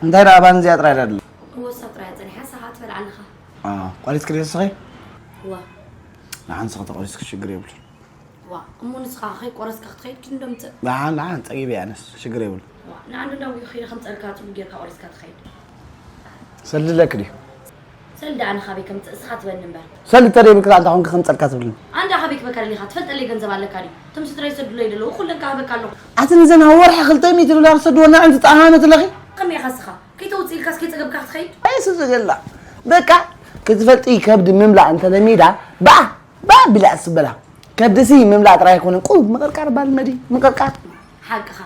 እንታይ ደኣ ባን እዚኣ ጥራይ ደኣ? እወ፣ እሳ ጥራይ እያ ጸኒሓ፣ ንሳ ኸኣ ትበልዓ ኣለኻ። አ፣ ቆሪስኪ ድዩ ንስኺ? እወ። ንዓን ንስኺ ተቆሪስኪ ሽግር የብሉን። ዋ፣ እሞ ንስኻ ከይቆረስካ ክትኸይድ ኪድ እንዶ ምጽእ። ንዓን፣ ንዓን ጸጊበ እየ ኣነስ፣ ሽግር የብሉን። ዋ፣ ንዓን እንዶ ዳዊት ከይደ ከምጸልካ ጽቡቅ ጌርካ ቆሪስካ ትኸይድ። ሰልዲ ኣለኪ ድዩ? ሰልዲ ኣነ ካበይ ከምጽእ እስኻ ትበኒ እምበር። ሰልዲ ተደይብልኪ ኣንታ ኾንኪ ከምጸልካ ትብልኒ። ኣንዳ ካበይ ክበካ ደሊኻ? ትፈልጠለይ ገንዘብ ኣለካ ድዩ? እቶም ስድራይ ይሰድለይ ዘለዉ ኩለን ክሃበካ ኣለኹ። ኣቲ ንዘን ኣብ ወርሒ ክልተ ሚእቲ ዶላር ዝሰድወና ኣንቲ ጠሃመት ኣለኺ? ከመይ ኢኻ እስኻ? ከይተውጽእ ኢልካስ ከይጸገብካ ክትኸይድ? ኣይ ሱዚ ገላ። በቃ ክትፈልጢ ከብዲ ምምላእ እንተለሚዳ፣ በኣ፣ በኣ ቢላ እስ በላ። ከብድሲ ምምላእ ጥራይ ኣይኮነን፣ ቁሩብ ምቕርቃር ባልመዲ፣ ምቕርቃር። ሓቅኻ።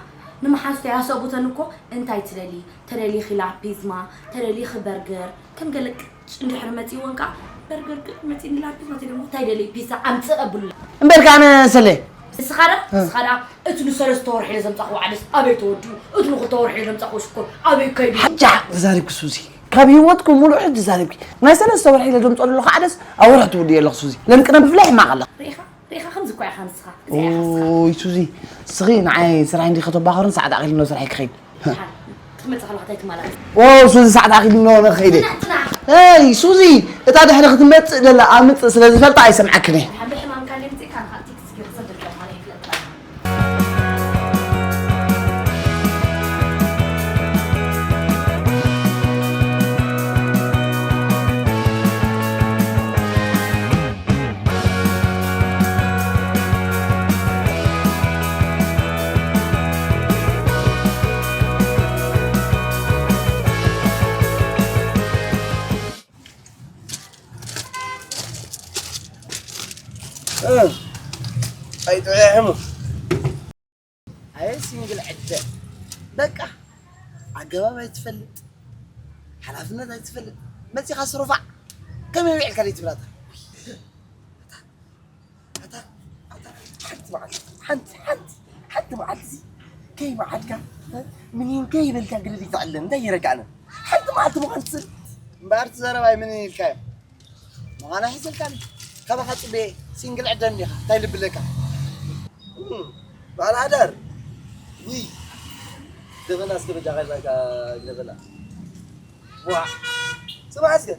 ንመሓዙተይ ኣሰብኡተን እኮ እንታይ ትደሊ? ተደሊኺ ላፒዝማ፣ ተደሊኺ በርገር፣ ከም ገለ ቅጭ እንድሕሪ መጺእወን ከኣ በርገር ቅጭ መጺእኒ ላፒዝማ፣ ተደሊ እንታይ ደሊ ፒዛ ኣምጽእ ኣብሉላ። እምበርካ ኣነ ሰለ። ንስኻ ደኣ፣ እ። ንስኻ ደኣ እቲ ንሰለስተ ወርሒ ኢለ ዘምጻእክዎ ዓደስ ኣበይ ተወዲኡ? እቲ ንኽልተ ወርሒ ኢለ ዘምጻእክዎ ሽኮር ኣበይ ከይዱ? ሕጂ ሓቂ ተዛሪብኪ ሱዚ። ካብ ህይወትኩም ሙሉእ ሕጂ ተዛሪብኪ። ናይ ሰለስተ ወርሒ ኢለ ዘምጽኦ ዘለኹ ዓደስ ኣብ ወርሒ ትውድዮ ኣለኹ ሱዚ። ለምቅነ ብፍላይ ሕማቕ ኣለኻ። ርኢኻ? ርኢኻ ከምዚ እኮ ኢኻ ንስኻ። እዚ ኢኻ ንስኻ። ኦይ ሱዚ፣ እስኺ ንዓይ ስራሕ እንዲ ከተባኸርን ሰዓት ኣኺሉ ናብ ስራሕ ክኸይድ። ሓ-፣ ክትመጽእ ከለኻ እንታይ ትመላለስ? ኦ ሱዚ፣ ሰዓት ኣኺሉ ነው ንኸይደ። ጽናሕ፣ ጽናሕ። ኤይ ሱዚ፣ እታ ድሕሪ ክትመጽእ ደላ ኣምጽእ ስለ ዝፈልጣ ኣይሰምዓክን እየ። ሓምሊ ሕማም ካለ ምጽእ ካን ቲክስ ጌርካ ሰደልካ ማለት ይፍለጥ። እ፣ ኣይጥዕሕሙ። ኣየ ሲንግል ዕደ። በቃ ኣገባብ ኣይትፈልጥ፣ ሓላፍነት ኣይትፈልጥ። መጺኻ ስሩፋዕ ከመይ ውዒልካ ደይ ትብላታ? ኣታ፣ ኣታ፣ ሓንቲ መዓልቲ፣ ሓንቲ፣ ሓንቲ፣ ሓንቲ መዓልቲ እዚ ከይመዓድካ፣ እ፣ ምኒን ከይበልካ ግደል ይትዕለም። እንታይ ይረጋዕነ? ሓንቲ መዓልቲ ምዃን ትስል። እምበኣር እቲ ዘረባይ ምኒን ኢልካዮ? ምዃና ሒዘልካኒ። ካባኻ ጽበየ፣ ሲንግል ዕደም ዲኻ? እንታይ ልብለካ? እም፣ በዓል ሓዳር። ውይ፣ ደበና እስከ በጃኻ ይብላካ፣ ደበና። ዋ፣ ስማዕ እስከ፣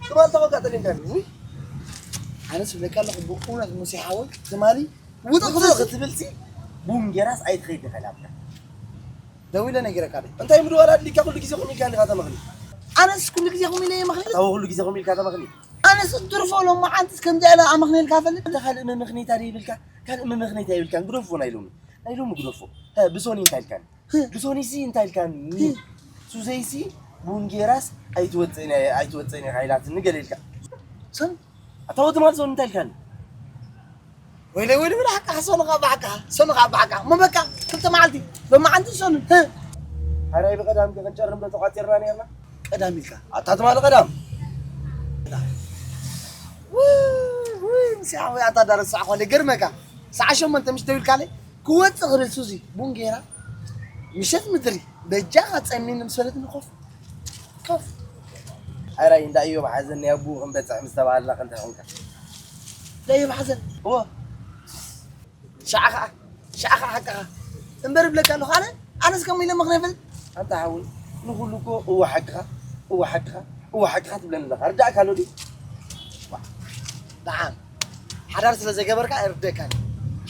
ትማሊ ተኾንካ ጠሊምካኒ። ውይ፣ ኣነስ እብለካ ኣለኹ፣ ብእውነት ሙሴ ሓወይ፣ ትማሊ ውጥእ ውጥእ ክትብል ክትብልሲ፣ ቡን ጌራስ ኣይትኸይድ ኢኻ ኢላትካ። ደዊለ ነጊረካ ደ። እንታይ ምድዋል ኣድሊካ ኩሉ ግዜ ከምኡ ኢልካ እንዲኻ ተመኽኒ? ኣነስ ኩሉ ግዜ ከምኡ ኢለ እየ መኽኒ? ታወ ኩሉ ግዜ ከምኡ ኢልካ ተመኽኒ? ኣነስ እንትርፎ ሎማዓንትስ ከምዚኣ ኢለ ኣመኽንየልካ ፈልጥ? እንተ ካልእ መመኽኒታ ዶ ይብልካ? ካልእ መመኽኒታ ይብልካን? ግደፎ ናይ ሎሚ። ናይ ሎሚ ግደፎ። ሀ፣ ብሶኒ እንታይ ኢልካኒ? ህ። ብሶኒሲ እንታይ ኢልካኒ? ህ። ሱዘይሲ ቡን ጌራስ ኣይትወፅእን እያ፣ ኣይትወፅእን ኢኻ ኢላትኒ ገለ ኢልካ። ሰን? ኣታ ወዲ ማል ሶኒ እንታይ ኢልካኒ? ወይለይ፣ ወይለይ፣ ወይለይ፣ ሓቃ፣ ሶኒ ኸዓ ብሓቃ፣ ሶኒ ኸዓ ብሓቃ። እሞ በቃ፣ ክልተ መዓልቲ፣ ሎማዓንቲ ሶኒ፣ ህ። ሓራይ ብቐዳም ከ ክንጨርም ዶ ተቋጺርና ነርና? ቀዳም ኢልካ? ኣታ ትማሊ ቀዳም። ውይ፣ ውይ፣ ምስ ያው ኣታ ዳር ሰዓት ኾነ ገርመካ። ሰዓት ሸሞንተ ምሽ ደው ኢልካለይ? ክወጽእ ክብል ሱዚ፣ ቡን ጌራ፣ ምሸት ምድሪ፣ በጃኻ ጸሚኒ ምስ በለትኒ ኮፍ፣ ኮፍ። ኣራይ እንዳ እዮብ ሓዘን ናይ ኣቡኡ ክንበጽሕ ምስ ተባሃልና ክንታይ ኾንካ? እንዳ እዮብ ሓዘን፣ እወ። ሻዕ ኸዓ፣ ሻዕ ኸዓ ሓቅኻ። እምበር እብለካ ኣለኹ ኣነ፣ ኣነስ ከምኡ ኢለ ምኽንያት ፈል-፣ ኣንታ ሓወይ፣ ንኹሉ እኮ እወ ሓቅኻ፣ እወ ሓቅኻ፣ እወ ሓቅኻ ትብለኒ ኣለኻ። ርዳእካ ኣሎ ድዩ? ዋ፣ ደሓን። ሓዳር ስለ ዘይገበርካ ኣይርደእካን።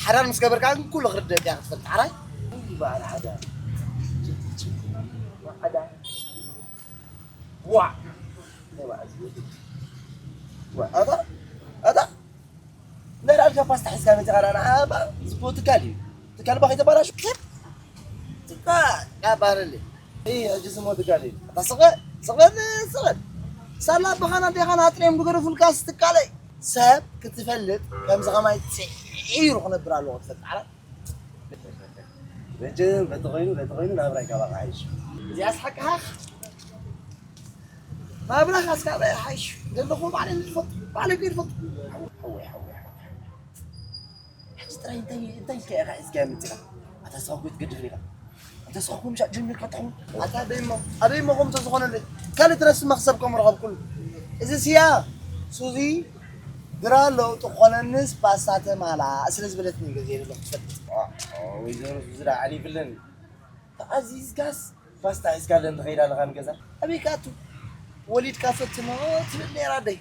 ሓዳር ምስ ገበርካ ግን ኩሉ ክርደእካ ክትፈልጥ። ሓራይ? እይ በዓል ሓዳር። ሓዳር። ዋ። ኣታ ኣታ ናይ ላዕልካ ፓስታ ሒዝካ መፂኻ ና ንዓባ ዝቦ ትካል እዩ። ትካል ባ ከይተባላሹ ትካ ያባረለ። እይ ሕጂ ስሞ ትካል እዩ። ኣታ ስቐ ስቐ ስቐ ሳላ ኣባኻና ዴኻና ኣጥሪዮም ዝገደፉልካስ ትካለይ ሰብ ክትፈልጥ ከምዚ ኸማይ ስዒሩ ክነብር ኣለዎ ክትፈልጥ ዓራት። መቸም በቲ ኾይኑ በቲ ኾይኑ ናብራይ ካባኻ ሓይሽ። እዚኣስ ሓቅኻ ናብራኻስ ካባይ ሓይሽ። ዘለኹ ባዕለይ ዝፈልጥ ባዕለይ ከይድ ፈልጥ። ሓወይ ሓወይ ሓወይ ሓወይ። ሕጂ ጥራይ እንታይ እንታይ ኢልካ ኢኻ ሒዝካዮ መጺኻ? ኣታ ንስኻ እኮ ትገድፍኒ ኢኻ። ኣታ ንስኻ እኮ ምሻእ ጀሚርካ ትኸውን። ኣታ ኣበይ እሞ ኣበይ እሞ ከምኡ ተዝኾነለይ ካልእ ትረስቲ መኽሰብ ከም ረኸብኩሉ። እዚ ስያ ሱዚ ግራ ለውጢ ክኾነንስ ፓስታ ተማላእ ስለ ዝበለትኒ ገዚኤ ዘለኹ ትፈልጥ። ዋ፣ ወይዘሮ ሱዚ ደኣ ዓሊፍለን። ተኣዚዝካስ ፓስታ ሒዝካለን ትኸይድ ኣለኻ ንገዛ? ኣበይ ክኣቱ? ወሊድካ ፈትኖ ትብል ነይራ ኣደይ።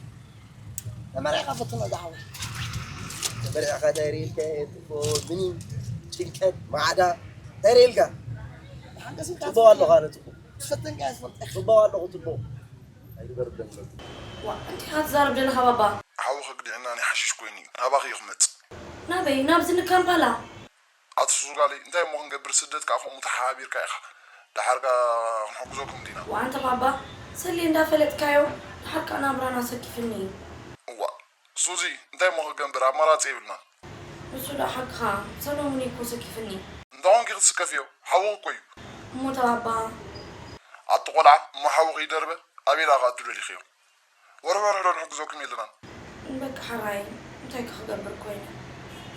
ተመሪዕካ ፈትኖ ዝሓወይ። ተመሪዕካ እንታይ ርኢልካ እየ ትቦ፣ ምኒን፣ ጭንቀት፣ ማዕዳ እንታይ ርኢልካ? ሓንቀስ ኢልካ ጽቡቕ ኣለኻ ኣነ ጽቡቕ። ትፈተንካ እየ ትፈልጥ። ጽቡቕ ኣለኹ ጽቡቕ። ኣይግበር ደምለኩ። ዋ፣ እንታይ ኢኻ ትዛረብ ዘለኻ ባባ? ሓዊ ከግድዕና ናይ ሓሽሽ ኮይኑ እዩ። ናባኺ እዩ ክመጽእ። ናበይ? ናብዚ ንካምፓላ? ኣቲ ሱሱ ጋለይ፣ እንታይ እሞ ክንገብር፣ ስደት ከኣ ከምኡ ተሓባቢርካ ኢኻ። ደሓር ከኣ ክንሕግዘኩም ዲና። ዋንተ ባባ፣ ሰሌ እንዳፈለጥካዮ፣ ደሓር ከኣ ናብራና ሰኪፍኒ። እዋ፣ ሱዚ፣ እንታይ እሞ ክገብር፣ ኣማራጺ የብልናን። ንሱ ደኣ ሓቅኻ፣ ሰሎሙን እኮ ሰኪፍኒ። እንተ ኾንኪ ክትስከፍዮ፣ ሓውኺ እኮ እዩ። እሞ ተባባ። ኣቲ ቆልዓ፣ እሞ ሓውኺ ይደርበ፣ ኣበይ ደኣ ክኣቱ ደሊኽዮ? ወርሒ ወርሒ ዶ ንሕግዘኩም የለናን? በቃ ሕራይ፣ እንታይ ከ ክገብር ኮይነ?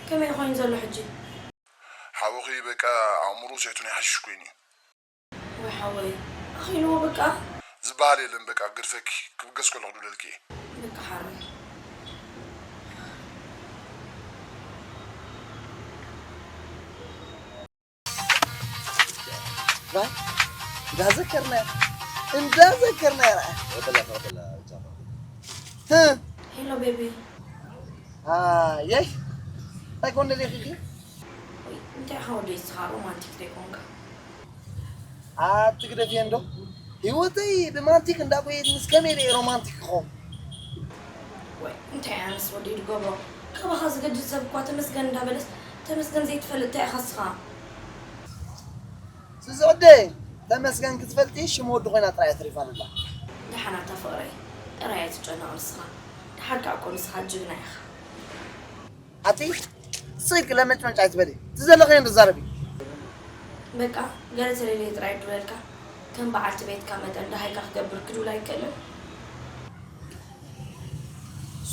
ከመይ ኮይኑ ዘሎ ሕጂ? ሓውኺ በቃ ኣእምሮ ስሕቱ ናይ ሓሽሽ ኮይኑ እዩ። ወይ ሓወይ፣ ኣኺልዎ በቃ። ዝበሃል የለን በቃ ግድፈኪ ክብገስ ከለኹ ድብለልኪ እየ። በቃ ሓራይ። ራይ እንዳዘከርና እንዳዘከርና ራይ ወደላ ወደላ ጃማ ህ ሄሎ ቤቢ። ኣየይ እንታይ ኮን ደሊኺ? ወይ እንታይ ሓወደይ ስኻ ሮማንቲክ ዘይኮንካ? ኣትግደፍየ እንዶ ህይወተይ ብማንቲክ እንዳቆየት ምስ ከመይ ደይ ሮማንቲክ ክኾን? ወይ እንታይ ኣነስ ወደይ ድገብሮ? ካባኻ ዝገድድ ሰብ እኳ ተመስገን እንዳበለስ ተመስገን ዘይትፈልጥ እንታይ ኢኻ ስኻ? ስዚ ወደይ ተመስገን ክትፈልጢ ሽም ወዲ ኮይና ጥራይ ተሪፋ ኣላ። ደሓን ኣታ ፍቕረይ ጥራይ ኣይትጨነቕ ንስኻ። ደሓር ከኣ እኮ ንስኻ ጅግና ኢኻ። ኣቲ ስቕ ኢልኪ ለመጭመጭ ኣይትበሊ። እቲ ዘለኽዮ እንዶ ዛረቢ። በቃ ገለ ተለልየ ጥራይ ድውለልካ። ከም በዓልቲ ቤትካ መጠን ደሃይካ ክገብር ክድውል ኣይክእልን።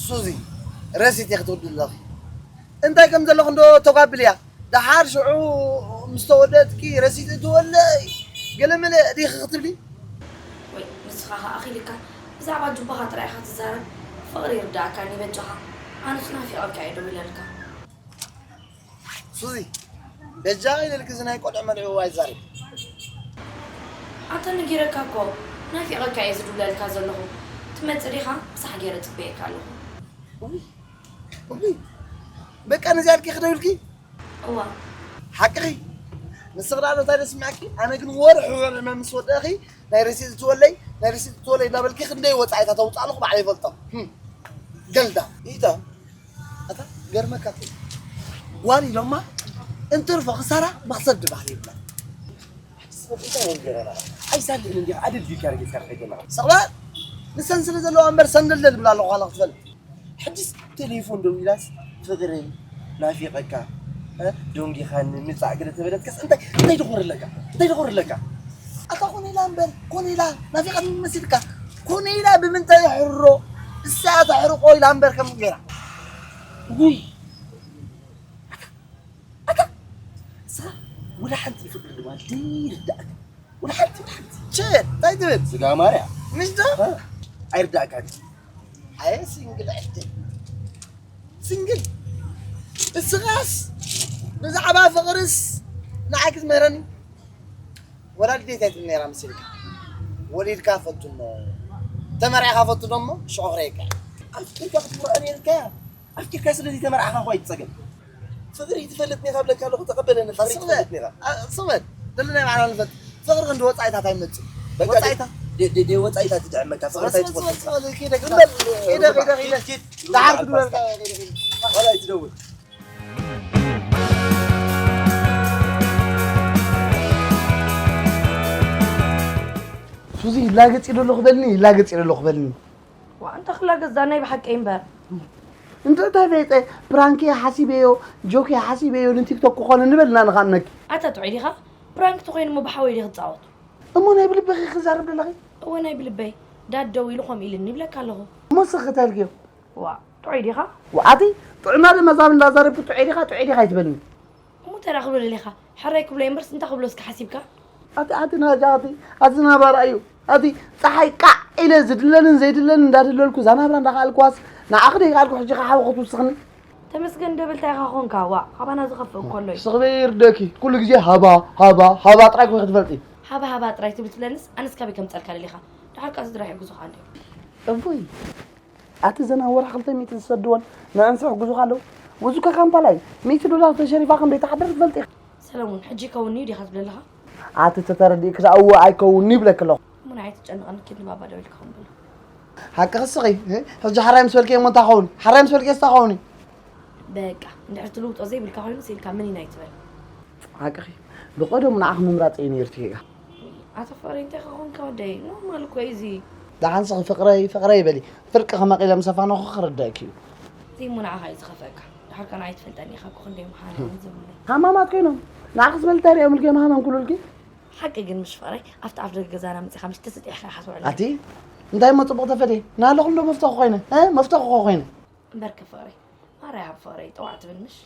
ሱዚ ረሲት ኢኺ ትውድእ ዘለኺ። እንታይ ከም ዘለኹ እንዶ ተጓብልያ። ደሓር ሽዑ ምስ ተወደእትኪ ረሲት እትወለይ ገለመለ ዲኺ ክትብሊ? ወይ ንስኻ ኸኣ ኣኺልካ ብዛዕባ ጁባኻ ጥራይ ኢኻ ትዛረብ። ፍቕሪ ይርድኣካኒ በጃኻ። ኣነስ ናፊቐካ እየ ደው ኢለልካ። ሱዚ በጃኺ ኢለልኪ እዚ ናይ ቆልዑ መልዕዊ ኣይዛረብ። ኣንተ ነጊረካ እኮ ናፊቐካ እየ ዝድውለልካ ዘለኹ። ትመጽእ ዲኻ? ምሳሕ ገይረ ጽበየካ ኣለኹ። እውይ፣ እውይ፣ በቃ ነዚኣ ኢልኪ ክደውልኪ? እዋ። ሓቅኺ ንስኺ ደኣ እንታይ ደስምዓኪ? ኣነ ግን ወርሒ ወርሒ ምስ ወደእኺ ናይ ረሲት እትወለይ ናይ ረሲት እትወለይ እናበልኪ ክንደይ ወፃኢታት ኣውፅእ ኣለኹ ባዕለይ ይፈልጦ። ህም። ገልዳ ኢታ ኣታ ገርመካ እኮ ጓል ኢሎማ እንትርፎ ክሳራ መኽሰብ ድባል ይብላ። ኣይሳልእን እንዲኻ ኣደልዲልካ ረጊጽካ ትኸይድ ዘለኻ። ሰቕላ ንሰን ስለ ዘለዋ እምበር ሰንደልደል ብላ ኣለኹ ኣላ ክትፈልጥ። ሕጅስ ቴሌፎን ደው ኢላስ ፍቕረይ ናፊቐካ እ፣ ደንጊኻኒ ምጻእ ገለ ተበለትካስ እንታይ እንታይ ድኾር ኣለካ? እንታይ ድኾር ኣለካ? ኣታ ኮነ ኢላ እምበር ኮነ ኢላ ናፊቓትኒ መሲልካ ኮነ ኢላ ብምንታይ ሕሮ እሳ ተሕርቆ ኢላ እምበር ከም ገይራ ውይ ኣታ ኣታ እሳ ወላ ሓንቲ ፍቕሪ ድማ ዘይርዳእካ ወላ ሓንቲ ወላ ሓንቲ ቸ እንታይ ትብል ስጋ ማርያ ምሽ ዶ እ፣ ኣይርዳእካን ኣየ ሲንግል ዕድል ሲንግል እስኻስ ብዛዕባ ፍቕርስ ንዓይ ክትምህረኒ ወላ ልደት ኣይትብል ነይራ መሲልካ ወሊድካ ፈቱ እሞ ተመርዕኻ ፈቱ ዶ እሞ ሽዑ ክርእየካ ኣፍቂርካ ክትምርዖ ነይርካ ኣፍቂርካ ስለዚ ተመርዓኻ እኮ ኣይትፀገም ፍቕሪ ትፈልጥ ኔኻ ብለካ ኣለኹ ተቐበለኒ ፍቕሪ ትፈልጥ ኔኻ ስመት ደለና ባዕላ ንፈልጥ ፍቕሪ ክንዲ ወፃኢታት ኣይመፅእ በቃ ወፃኢታት ደ- ደ- ደ- ወጻኢታት ትጥዕመካ፣ ፍቕሪ እንታይ ትፈልጥ? ኪድ፣ ኪድ፣ ኪድ፣ ኪድ። ደሓር ክትበልካ፣ ኪድ፣ ኪድ። ዋላ ኣይትደውል። ሱዚ፣ ይላገጽ ኢለ ኣለኹ በልኒ፣ ይላገጽ ኢለ ኣለኹ በልኒ። ዋ፣ እንታይ ክላገጽ፣ ዛናይ ብሓቀይ እምበር። እንተ ተፈይጠ፣ ፕራንክ እየ ሓሲበዮ፣ ጆክ እየ ሓሲበዮ፣ ንቲክቶክ ክኾነኒ በልና ንኻነኪ። ኣታ ጥዑይ ዲኻ? ፕራንክ ተኾይኑ እሞ ብሓወይ ዲኺ ትጻወት? እሞ ናይ ብልብኺ ክዛረብ ደለኺ? እወ፣ ናይ ብልበይ። ዳድ ደው ኢሉ ከምኡ ኢልኒ ይብለካ ኣለኹ። እሞ ስኺ እንታይ ኢልክዮ? ዋ፣ ጥዑይ ዲኻ? ዋ፣ ኣቲ ጥዑይ ማለት መዛም እንዳዛረብኩ ጥዑይ ዲኻ፣ ጥዑይ ዲኻ ኣይትበልኒ። እሞ እንታይ ደኣ ክብሎ ደሊኻ? ሕራይ ክብሎ እምበርስ እንታይ ክብሎ እስከ ሓሲብካ? ኣቲ፣ ኣቲ ናጃ፣ ኣቲ፣ ኣቲ ናባራ እዩ። ኣቲ ጸሓይ ቃዕ ኢለ ዝድለንን ዘይድለንን እንዳደለልኩ፣ እዛ ናብራ እንዳኸኣልኩዋስ፣ ንዓኺ ደይከኣልኩ ሕጂ ከሓዊ ክትውስኽኒ? ተመስገን ደብል እንታይ ኢኻ ኾንካ? ዋእ፣ ካባና ዝኸፍእ እኮ ኣሎ እዩ። ስኽበይ ይርደኪ። ኩሉ ግዜ ሃባ፣ ሃባ፣ ሃባ ጥራይ እኮ ክትፈልጢ። ሃባ፣ ሃባ ጥራይ ትብል ትብለንስ፣ ኣነስ ካበይ ከምጸልካ ደሊኻ? ደሓር ከኣ ስድራ ይሕግዙኻ ኣለዉ። እቦይ፣ ኣቲ ዘን ኣብ ወርሒ ክልተ ሚእቲ ዝሰድወን ንዕንሱ ይሕግዙኻ ኣለዉ። ወዙካ ካምፓላይ፣ ሚእቲ ዶላር ተሸሪፋ ከም ዘይትሓድር ትፈልጢ ኢኻ። ሰለሙን፣ ሕጂ ይከውን'ዩ ዲኻ ትብል ኣለኻ? ኣቲ ተተረዲእኪ ደኣ እወ ኣይከውን'ዩ ይብለኪ ኣለኹ። እሞ ንዓይ ትጨንቐኒ፣ ኪድ ንባባ ደዊልካ ኸውን በሎ። ሓቅኺ ስኺ፣ እ? ሕጂ ሓራይ ምስ በልክዮ እሞ እንታይ ክኸውን? ሓራይ ምስ በልክዮስ እንታይ ክኸውን እዩ? በቃ፣ እንድሕር ትልውጦ ዘይብልካ ኮይኑ፣ ስኢልካ ምን ኢና ይትበል። ሓቅኺ፣ ብቐደሙ ንዓኺ ምምራጸይ ነይሩ ትይጋ። ኣታ ፍቕረይ እንታይ ከኾንካ ወደይ? ኖርማል እኮ እዩ እዚ። ደሓን ስኺ ፍቕረይ፣ ፍቕረይ በሊ። ፍርቂ ከመቒለ ምስ ኣፋነኹ ክርደእኪ እዩ። እዚ እሞ ንዓኻ እዩ ዝኸፍአካ። ድሓር ከኣ ንዓይ ትፈልጠኒ ኢኻ እኮ ክንደይ ምዃነ ዝብለይ። ሃማማት ኮይኖም። ንዓኺስ በሊ እንታይ ሪኦም ኢልኪ እዮም ሃመም ክብሉልኪ? ሓቂ ግን ምሽ ፍቕረይ፣ ኣብቲ ኣፍ ደገ ገዛና መጺኻ ምሽ ተሰጢሕካ ኢኻ ትውዕል። ኣቲ እንታይ እሞ ጽቡቕ ተፈድየ? ናለኹ እንዶ መፍተኹ ኮይነ፣ እ? መፍተኹ እኮ ኮይነ። እምበርከ ፍቕረይ፣ ማራ ይሃብ ፍቕረይ፣ ጠዋዕ ትብል ምሽ?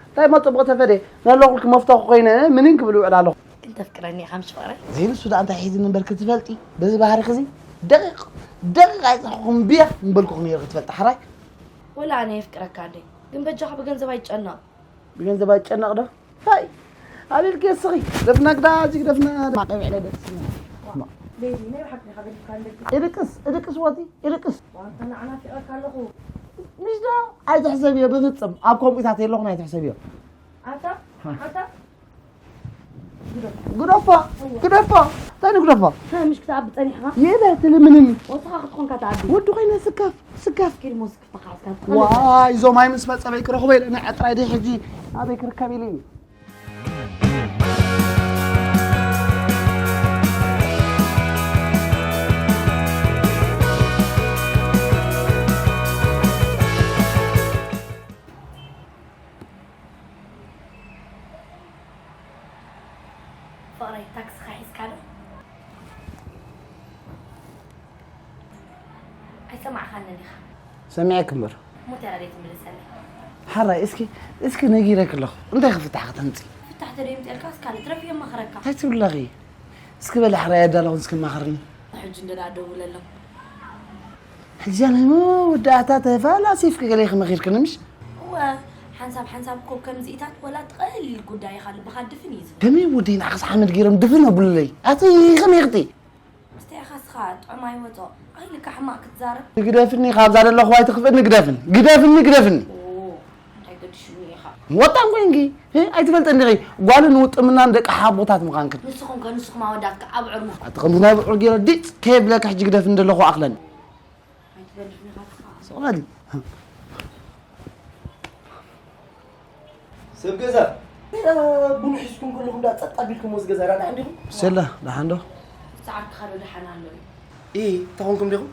እንታይ እሞ ጽቡቕ ተፈድየ? ናለኹልኪ መፍተኹ ኮይነ፣ ምንን ክብል ውዕል ኣለኹ። ግን ተፍቅረኒ ኢኻ ምሽ ፍቕረይ? ዘይንሱ ደኣ እንታይ ሒዝኒ እምበር ክትፈልጢ፣ በዚ ባህሪኺ እዚ ደቂቕ፣ ደቂቕ ኣይጸንኹኹን ብያ ምበልኩኺ ነይረ ክትፈልጢ፣ ሓራይ። ወላ ኣነ የፍቅረካ እንዴ፣ ግን በጃኻ ብገንዘብ ኣይትጨነቕ። ብገንዘብ ኣይጨነቕ ዶ? ታይ ኣቢልኪ እስኺ? ደፍና ግዳ፣ እጅግ ደፍና፣ ድማ ቀቢዕለ ደስ ይላል። ቤቢ፣ ናይ ብሓቂ ኢኻ ገዲፍካ እንደልኪ። እድቅስ፣ እድቅስ ወዲ፣ እድቅስ። ዋንታ ንዓና ፊቐካ ኣለኹ። ምሽ ዶ? ኣይትሕሰብዮ፣ ብፍጽም። ኣብ ከምኡታት የለኹን፣ ኣይትሕሰብዮ። ኣታ፣ ኣታ። ግደፎ፣ ግደፎ። እንታይ ንግደፎ? ሃ፣ ምሽ ክትኣቢ ጸኒሕኻ? የለ፣ ትልምንኒ። ወስኻ ክትኾንካ ትኣቢ። ወዲ ኮይነ ስካፍ፣ ስካፍ። ኪድ ሞ ስክፍታ ሓዝካ ትኸልል። ዋይ፣ እዞም ኣይ ምስ መጸበይ ክረኽቦ ኢለ፣ ንዐ ጥራይ ድየ ሕጂ ኣበይ ክርከብ ኢለ እዩ። ፍቕረይ፣ ታክስኻ ሒዝካ ዶ? ኣይሰማዕኻንን ኢኻ። ሰሚዐኪ እምበር። እሞ እንታይ ደኣ ዘይትምልሰለይ? ሓራይ፣ እስኪ፣ እስኪ ነጊረኪ ኣለኹ። እንታይ ክፍታሕ ከተምጺ? ፍታሕ ተደይምጽእልካ እስካ ንትረፍ የማኽረካ። እንታይ ትብሊ ኣለኺ? እስኪ በሊ ሓራይ ኣዳለኹን እስኪ ማኽርኒ። ሕጂ እንደ ደኣ ደውለሎም። ሕጂ ናይ መወዳእታ ተፈላሲፍኪ ገለ ኢኺ መኺርክኒ ምሽ? እወ፣ ሓንሳብ ሓንሳብ እኮ ከምዚኢታት ወላ እቲ ቀሊል ጉዳይ ኢኻ ልብኻ ድፍን እዩ ዝብል። ከመይ ወደይ ንዓኽስ ሓመድ ገይሮም ድፍን ኣብሉለይ? ኣቲ ከመይ ኢኽቲ? እስቲ ኢኻ እስኻ ጥዑም ኣይወጾ። ኣይ ልካ ሕማቕ ክትዛረብ። ግደፍኒ፣ ካብዛ ዘለኹ ኣይትኽፍእኒ፣ ግደፍኒ። ግደፍኒ፣ ግደፍኒ። ኦ፣ እንታይ ገዲሹኒ ኢኻ? ወጣን ኮይንኪ፣ እ፣ ኣይትፈልጥን ዲኺ? ጓልን ውጥምናን ደቂ ሓቦታት ምዃንክን። ንስኹም ከ፣ ንስኹም ኣወዳት ከ ኣብ ዕርሙ። ኣቲ ከምዚ ናይ ብዑር ገይረ ዲጽ ከየብለካ ሕጂ ግደፍኒ ዘለኹ ኣኽለኒ። ኣይትገድፍኒ ኢኻ እስኻ። ስቕ በሊ። ሰብ ገዛ፣ ቡን ሒዝኩም ከለኹም ደኣ ጸጥ ኣቢልኩሞ፣ እዚ ገዛ ደኣ ደሓን ዲኹም? ሰላ፣ ደሓን ዶ? ሰዓርክኻ ዶ ደሓን ኣሎ እዩ? ኢ፣ እንታይ ኮንኩም ዲኹም?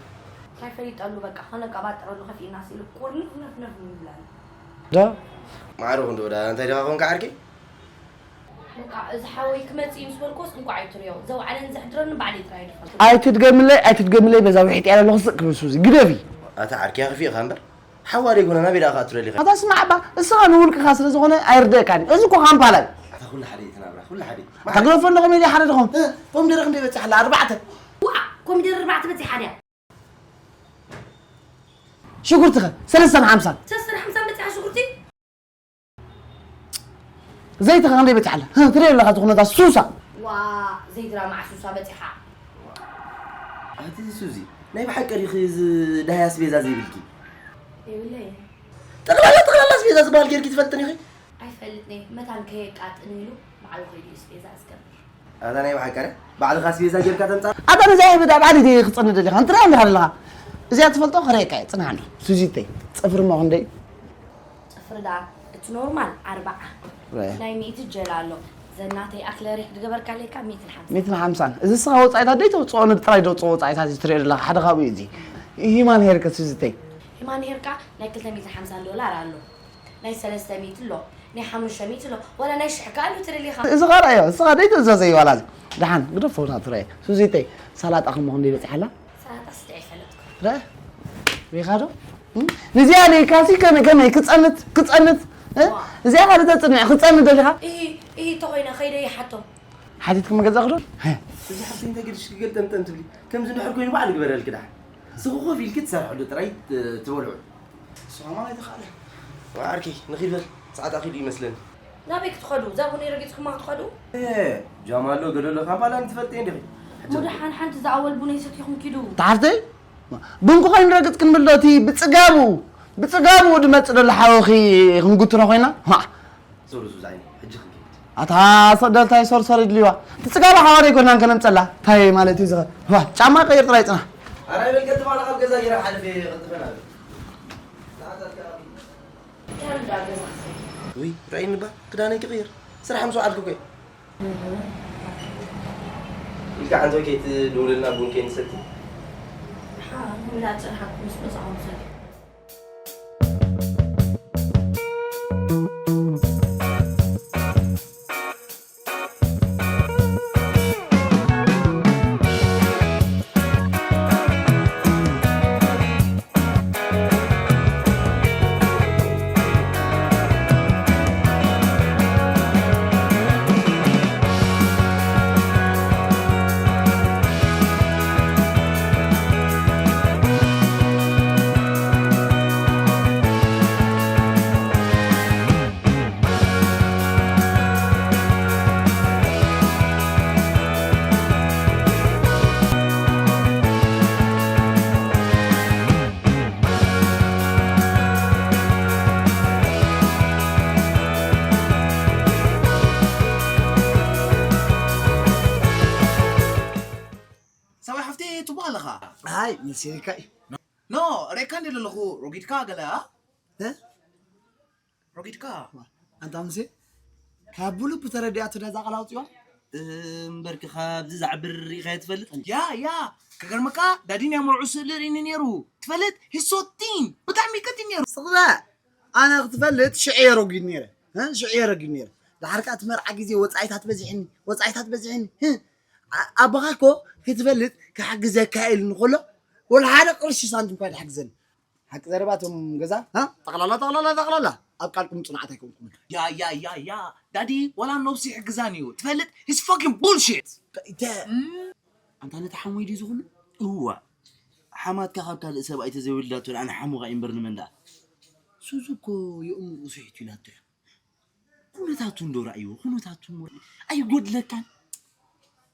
እንታይ ፈሊጠሉ፣ በቃ፣ ከነቀባጥረሉ ከፊእና ሲሉ ቁርንፍ ነፍ ነፍ ይብላል። ዶ? ማዕረ ክንዶ ደኣ፣ እንታይ ዲኻ ኮንካ ዓርኪ? በቃ፣ እዚ ሓወይ ክመጽእ እዩ ምስ በልኩስ፣ እንቋዕ ኣይትርእዮ። ዘውዓለን ዘሕድረንን ባዕለይ ጥራይ እየ ዝፈልጦ። ኣይትድገምለይ፣ ኣይትድገምለይ፣ በዛ ውሒጥ እያ ዘለኹ፣ ስቕ ክብል ሱዚ፣ ግደፊ። ኣታ ዓርኪ፣ ኣኽፊእኻ እምበር። ሓዋ ደይኮነ ናበይ ደኣ ክትኣቱ ደሊኻ? ኣታ ስማዕ እባ፣ እስኻ ንውልቅኻ ስለ ዝኾነ ኣይርደእካን እዩ። እዚ እኮ ካምፓላ እዩ። ኣታ ኩሉ ሓደ እዩ እቲ ናብራ፣ ኩሉ ሓደ እዩ። ኣታ ግደፎ እንዶ ኮሜድያ ሓደ ድኾም። እ፣ ኮሚደረ ክንደይ በጺሓ ኣላ? ኣርባዕተ። ዋእ፣ ኮሚደረ ኣርባዕተ በጺሓ ድያ? ሽጉርትኸ? ሰለስተን ሓምሳን። ሰለስተን ሓምሳን በጺሓ ሽጉርቲ? ዘይትኻ ክንደይ በጺሓ ኣላ? ህ፣ ትርእዮ ኣለኻ እቲ ኩነታት ሱሳ። ዋእ፣ ዘይትራ መዓስ ሱሳ በጺሓ? ኣቲ ሱዚ፣ ናይ ብሓቂ ዲኺ እዚ ዳህያ ኣስቤዛ ዘይብልኪ? የብለይን። ጠቕላላ፣ ጠቕላላ ኣስቤዛ ዝበሃል ጌርኪ ትፈልጥን ኢኺ? ኣይፈልጥን እየ። መታን ከየቃጥን ኢሉ ባዕሉ ከይዱ እዩ ኣስቤዛ ዝገብር። ኣታ ናይ ብሓቂ ኣረ፣ ባዕልኻ ኣስቤዛ ጌርካ ተምጻእ? ኣታ ነዛ ይብዳ ባዕሊ ድየ ክጸንድ ደሊኻ? እንትራ እንዲኻ ኣለኻ? እዚኣ ትፈልጦ ክርእየካ እየ፣ ጽናሕ ኣሎ። ሱዚተይ፣ ጽፍሪ እሞ ክንደይ? ጽፍሪ ደኣ፣ እቲ ኖርማል ኣርብዓ። ረ። ናይ ሚእቲ ጀላ ኣሎ። ዘናተይ ኣክለሪክ ዝገበርካለይ ከኣ ሚእትን ሓምሳን። ሚእትን ሓምሳን። እዚ ንስኻ ወጻኢታት ደይተውጽኦ ንጥራይ ደውጽኦ ወጻኢታት እዩ ትርእዮ ዘለኻ። ሓደ ካብኡ እዩ እዚ። ሂማን ሄር ከ ሱዚተይ? ሂማን ሄር ከኣ ናይ ክልተ ሚእትን ሓምሳን ዶላር ኣሎ። ናይ ሰለስተ ሚእቲ ኣሎ። ናይ ሓሙሽተ ሚእቲ ኣሎ። ዋላ ናይ ሽሕ ከኣ ኣሎ ትደሊ ኢኻ። እዚ ኸኣ ርኣዮ። ንስኻ ደይትእዘዘ እዩ ዋላ እዚ። ደሓን ግደፎ ናቱ ርኣዮ። ሱዚተይ፣ ሳላጣ ከሞ ክንደይ በጺሓላ? ሰላጣ ስተ ኣይፈለጥኩ። ረ? ሪኻ ዶ? እም? ንዚኣ ሪእካሲ ከመይ፣ ከመይ ክጸንት፣ ክጸንት? እ? ዋ። እዚኣ ካልእ ተጽንዕ፣ ክጸንት ደሊኻ? እሂ፣ እሂ፣ እንተኾይነ ከይደ ይሓቶም። ሓቲትኩም ገዛእኹ ዶ? ሀ። እዚ ሓፍተይ እንታይ ገዲሽ ክገልጠምጠም ትብሊ? ከምዚ ድሕር ኮይኑ ባዕሉ ግበረልኪ ደሓን። ስኹ ኮፍ ኢልኪ ትሰርሕሉ ጥራይ ት-፣ ትበልዑ። እሱ ከማን ኣይተኻእለ። ዋ ዓርከይ፣ ንኺድ በል። ሰዓት ኣኺሉ ይመስለኒ። ናበይ ክትኸዱ? እዛ ቡነይ ረጊጽኩማ ክትኸዱ? እ፣ ጃም ኣሎ፣ ገለ ኣሎ፣ ካምፓላ ንትፈልጢ እንዲኺ። ሕጂ እሞ ደሓን ሓንቲ ዝኣወል ቡነይ ሰቲኹም ኪዱ። ተሓፍተይ፣ ብንኩ ኸይንረግጽ ክንብል ዶ እቲ ብጽጋቡ፣ ብጽጋቡ ድመጽእ ዘሎ ሓወኺ ክንጉትሮ ኮይና? ማ? ዞር ዙዝ ዓይኒ፣ ሕጂ ክንከይድ። ኣታ ሰደልታይ ሶርሶር ይድልዋ። እቲ ጽጋቡ ሓዋሪ ጎናን ከነምጸላ። እንታይ ማለት እዩ ዝኸ-? ዋ፣ ጫማ ቀይር ጥራይ ጽና። ኣራይ በል ቀልጥፍ ኣነ ካብ ገዛ ጌረ ሓልፌ ቀልጥፈን ኣለ። ውይ፣ ርኣይኒ እባ፣ ክዳነይ ክቕይር። ስራሕ ምስ ወዓልኩ እኮ እየ። ኢልካ ሓንቲ ወይ ከይትድውልና ቡን ከይንሰቲ። ሓ፣ ንብላ ጸንሓኩም ምስ መጻኹም ሰቲ። ሰብኣይ ሓፍቲ ጽቡቕ ኣለኻ። ሃይ፣ መሲልካ እዩ። ኖ፣ ሬካ እንደ ዘለኹ ሮጊድካ ገለ፣ አ? እ? ሮጊድካ። ኣንታ ሙሴ፣ ካብ ብሉብ ተረዲኣቶ ነዛ ቃል ኣውጺዋ? እምበርኪ ካብዚ ዝዓብር ርኢኻዮ ትፈልጥ? ያ፣ ያ፣ ከገርመካ ዳዲን ኣያ መርዑ ስእሊ ርኢኒ ነይሩ። ትፈልጥ? He's so thin። ብጣዕሚ ቀጢን ነይሩ። ስቕ በል። ኣነ ክትፈልጥ ሽዑ እየ ረጒድ ነይረ። እ? ሽዑ እየ ረጒድ ነይረ። ደሓር ከኣ እቲ መርዓ ግዜ ወጻኢታት በዚሕኒ፣ ወጻኢታት በዚሕኒ። እ? ኣ-፣ ኣቦኻ እኮ ክትፈልጥ ክሕግዘካ ኢሉኒ ከሎ፣ ወላ ሓደ ቅርሺ ሳንቲም እኳ ኣይትሓግዘኒ። ሓቂ ዘረባ እቶም ገዛ፣ ሃ? ጠቕላላ፣ ጠቕላላ፣ ጠቕላላ ኣብ ቃልኩም ጽኑዓት ኣይኮንኩምን። ያ፣ ያ፣ ያ፣ ያ፣ ዳዲ ዋላ ነብሱ ይሕግዛን እዩ። ትፈልጥ? He's fucking bullshit። ከ-፣ ይተ-፣ እም። ኣንታ ነቲ ሓሞይ ድዩ ዝኹሉ? እዋ። ሓማትካ ካብ ካልእ ሰብኣይ ተዘይወሊዳቶ ደኣ ንሓሙኻ እዩ እምበር ንመን ደኣ? ሱዙ እኮ የእምርኡ ስሒቱ ኢላቶ እያ። ኩነታቱ እንዶ ራእይዎ፣ ኩነታቱ እሞ ኣይጎድለካን።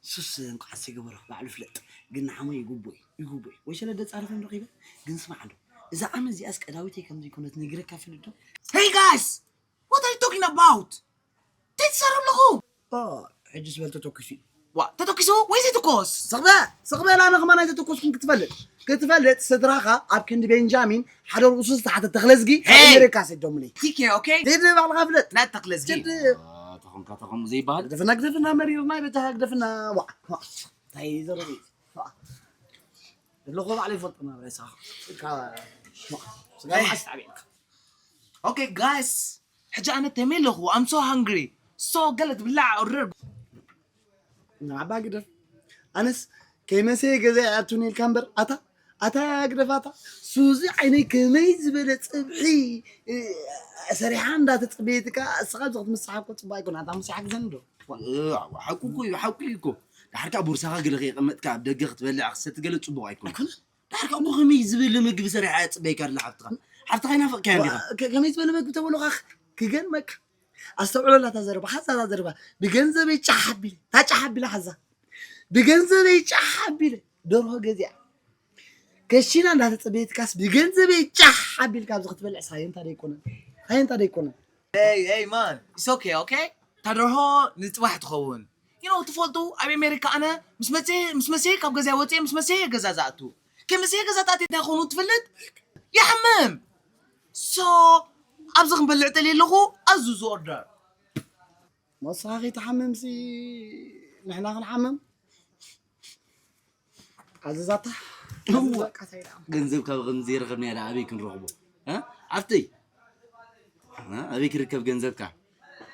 ሱስ እንኳዕ ዘይገበሮ ባዕሉ ፍለጥ። ግን ንሓሞይ ይግቦ እዩ፣ ይግቦ እዩ። ወይ ሸለደ ጻርፍ እንዶ ኺበ፣ ግን ስማዕ እንዶ። እዛ ዓመት እዚኣስ ቀዳዊተይ ከም ዘይኮነት ነጊረካ ፍልጥ ዶ? Hey guys! What are you talking about? እንታይ ትዛረብ ኣለኹ? ኦ፣ ሕጂ ዝበል ተተኩሱ እዩ። ዋ፣ ተተኩሱ ወይ ዘይትኮስ? ስቕ በል፣ ስቕ በል፣ ኣነ ከማን ኣይተተኮስኩን ክትፈልጥ። ክትፈልጥ ስድራኻ ኣብ ክንዲ ቤንጃሚን ሓደ ርእሱ ዝተሓተ ተኽለዝጊ ካብ ሄይ! ኣሜሪካ ሰዶምኒ። ቲኬ፣ ኦኬ? ሂድ ባዕልኻ ፍለጥ። ናይ ተኽለዝጊ። ሂድ። ዋ፣ ተኾንካ ተኾሙ ዘይበሃል። ግደፍና፣ ግደፍና፣ መሪርና፣ በጃኻ ግደፍና። ዋ፣ ዋ፣ እንታይ ዘረቢ? ዋ። ኣለኹ ባዕለይ ይፈልጦ ናብራ ይስኻ። ስጋ፣ ዋ፣ ስጋ ሄይ! መዓስ ተዓቢእካ? ኦኬ፣ ጋይስ። ሕጂ ኣነ ተሜ ኣለኹ። I'm so hungry. So ገለ ትብላዕ ኦርደር። ንዓባ ግደፍ። ኣነስ ከይመሰየ ገዛ ይኣቱን ኢልካ እምበር፣ ኣታ፣ ኣታ ግደፍ ኣታ። ሱዚ ዓይነይ ከመይ ዝበለ ጽብሒ፣ እ፣ ሰሪሓ እንዳተጸበየትካ፣ እስኻ ኣብዚ ክትምስሓ እኮ ጽቡቕ ኣይኮነ። ኣታ ሙሴ ሓግዘኒ ዶ? እ፣ ሓቁ እኮ እዩ፣ ሓቁ እዩ እኮ። ድሓር ከኣ ቦርሳኻ ገለ ከየቐመጥካ ኣብ ደገ ክትበልዕ ክትሰቲ ገለ ጽቡቕ ኣይኮነ። ኣይኮነ? ዳርጋ እሞ ከመይ ዝበለ ምግቢ ሰሪሓ እያ ትጽበየካ ኣላ ሓፍትኻ? ሓፍትኻ ይናፍቕካያ እንዲኻ? ከ-፣ ከመይ ዝበለ ምግቢ ተበሉኻ ክገርመካ። ኣስተውዕለላ እታ ዘረባ፣ ሓዛ እታ ዘረባ። ብገንዘበይ ጫሕ ኣቢለ፣ እታ ጫሕ ኣቢለ ሓዛ። ብገንዘበይ ጫሕ ኣቢለ፣ ደርሆ ገዚኣ። ከሽና እንዳተጸበየትካስ ብገንዘበይ ጫሕ ኣቢልካ ኣብዚ ክትበልዕ ሳየንታ ደይኮነን። ሳየንታ ደይኮነን። Hey, hey, man, it's okay, okay? እታ ደርሆ ንጽባሕ ትኸውን። you know ትፈልጡ ኣብ ኣሜሪካ ኣነ ምስ መፅየ ምስ መስየ ካብ ገዛ ወፅየ ምስ መስየ ገዛ ዝኣቱ ከይመስየ ገዛ ተኣትየ እንታይ ኾኑ ትፈልጥ ይሓምም so ኣብዚ ክንበልዕ ጠልየ ኣለኹ ኣዙዙ order መሳኺ ተሓምምሲ ንሕና ክንሓምም ኣዘዛታ ገንዘብ ካብ ከምዚ ዘይረኸብና ዳ ኣበይ ክንረኽቦ ኣብተይ ኣበይ ክርከብ ገንዘብካ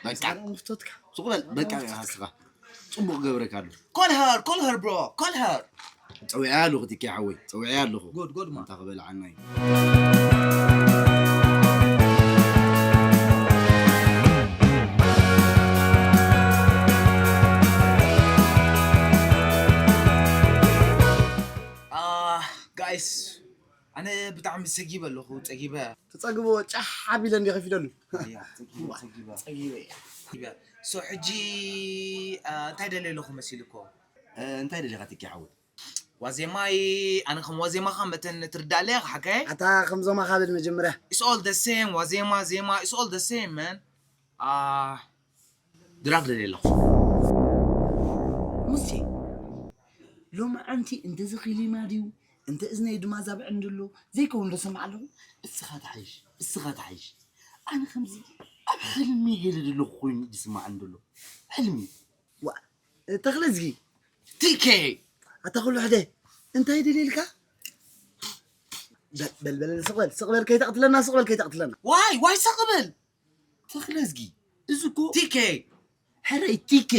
በቃ ምፍቶትካ ሱቕ በል በቃ ስኻ ፅቡቕ ገብረካ ኣሎ call her call her bro call her ፀዊዐ ኣለኹ ቲኪ ሓወይ ፀዊዐ ኣለኹ good good man እንታ ክበልዓና እዩ ጋይስ ኣነ ብጣዕሚ ሰጊበ ኣለኹ ፀጊበ ትፀግቦ ጫሕ ኣቢለ እንዲ ከፊደሉ ያ፣ ፀጊበ ፀጊበ ፀጊበ እያ ሶ ሕጂ እንታይ ደልየ ኣለኹ መሲልኮ እንታይ ደሊኻ ትኪ ሓወይ ዋዜማይ ኣነ ከም ዋዜማኻ መተን ትርዳእለ ሓካየ ኣታ ከምዞማ ካብ መጀመርያ it's all the same ዋዜማ ዜማ it's all the same man ድራግ ደልየ ኣለኹ ሙሴ ሎማዓንቲ እንተ ዝኺሊማ ድዩ እንተ እዝነይ ድማ ዛብዕን ድሎ ዘይከውን ዶ ሰምዓ ኣለኹ እስኻ ትሓይሽ እስኻ ትሓይሽ ኣነ ከምዚ ኣብ ሕልሚ ሄደ ዘለኹ ኮይኑ ዝስማዓኒ ዘሎ ሕልሚ ተኽለ ዝጊ ቲኬ ኣታ ኩሉ ሕደ እንታይ ደልየልካ በልበል ስቕበል ስቕበል ከይተቕትለና ስቕበል ከይተቕትለና ዋይ ዋይ ሰቕብል ተኽለ ዝጊ እዚ እኮ ቲኬ ሕራይ ቲኬ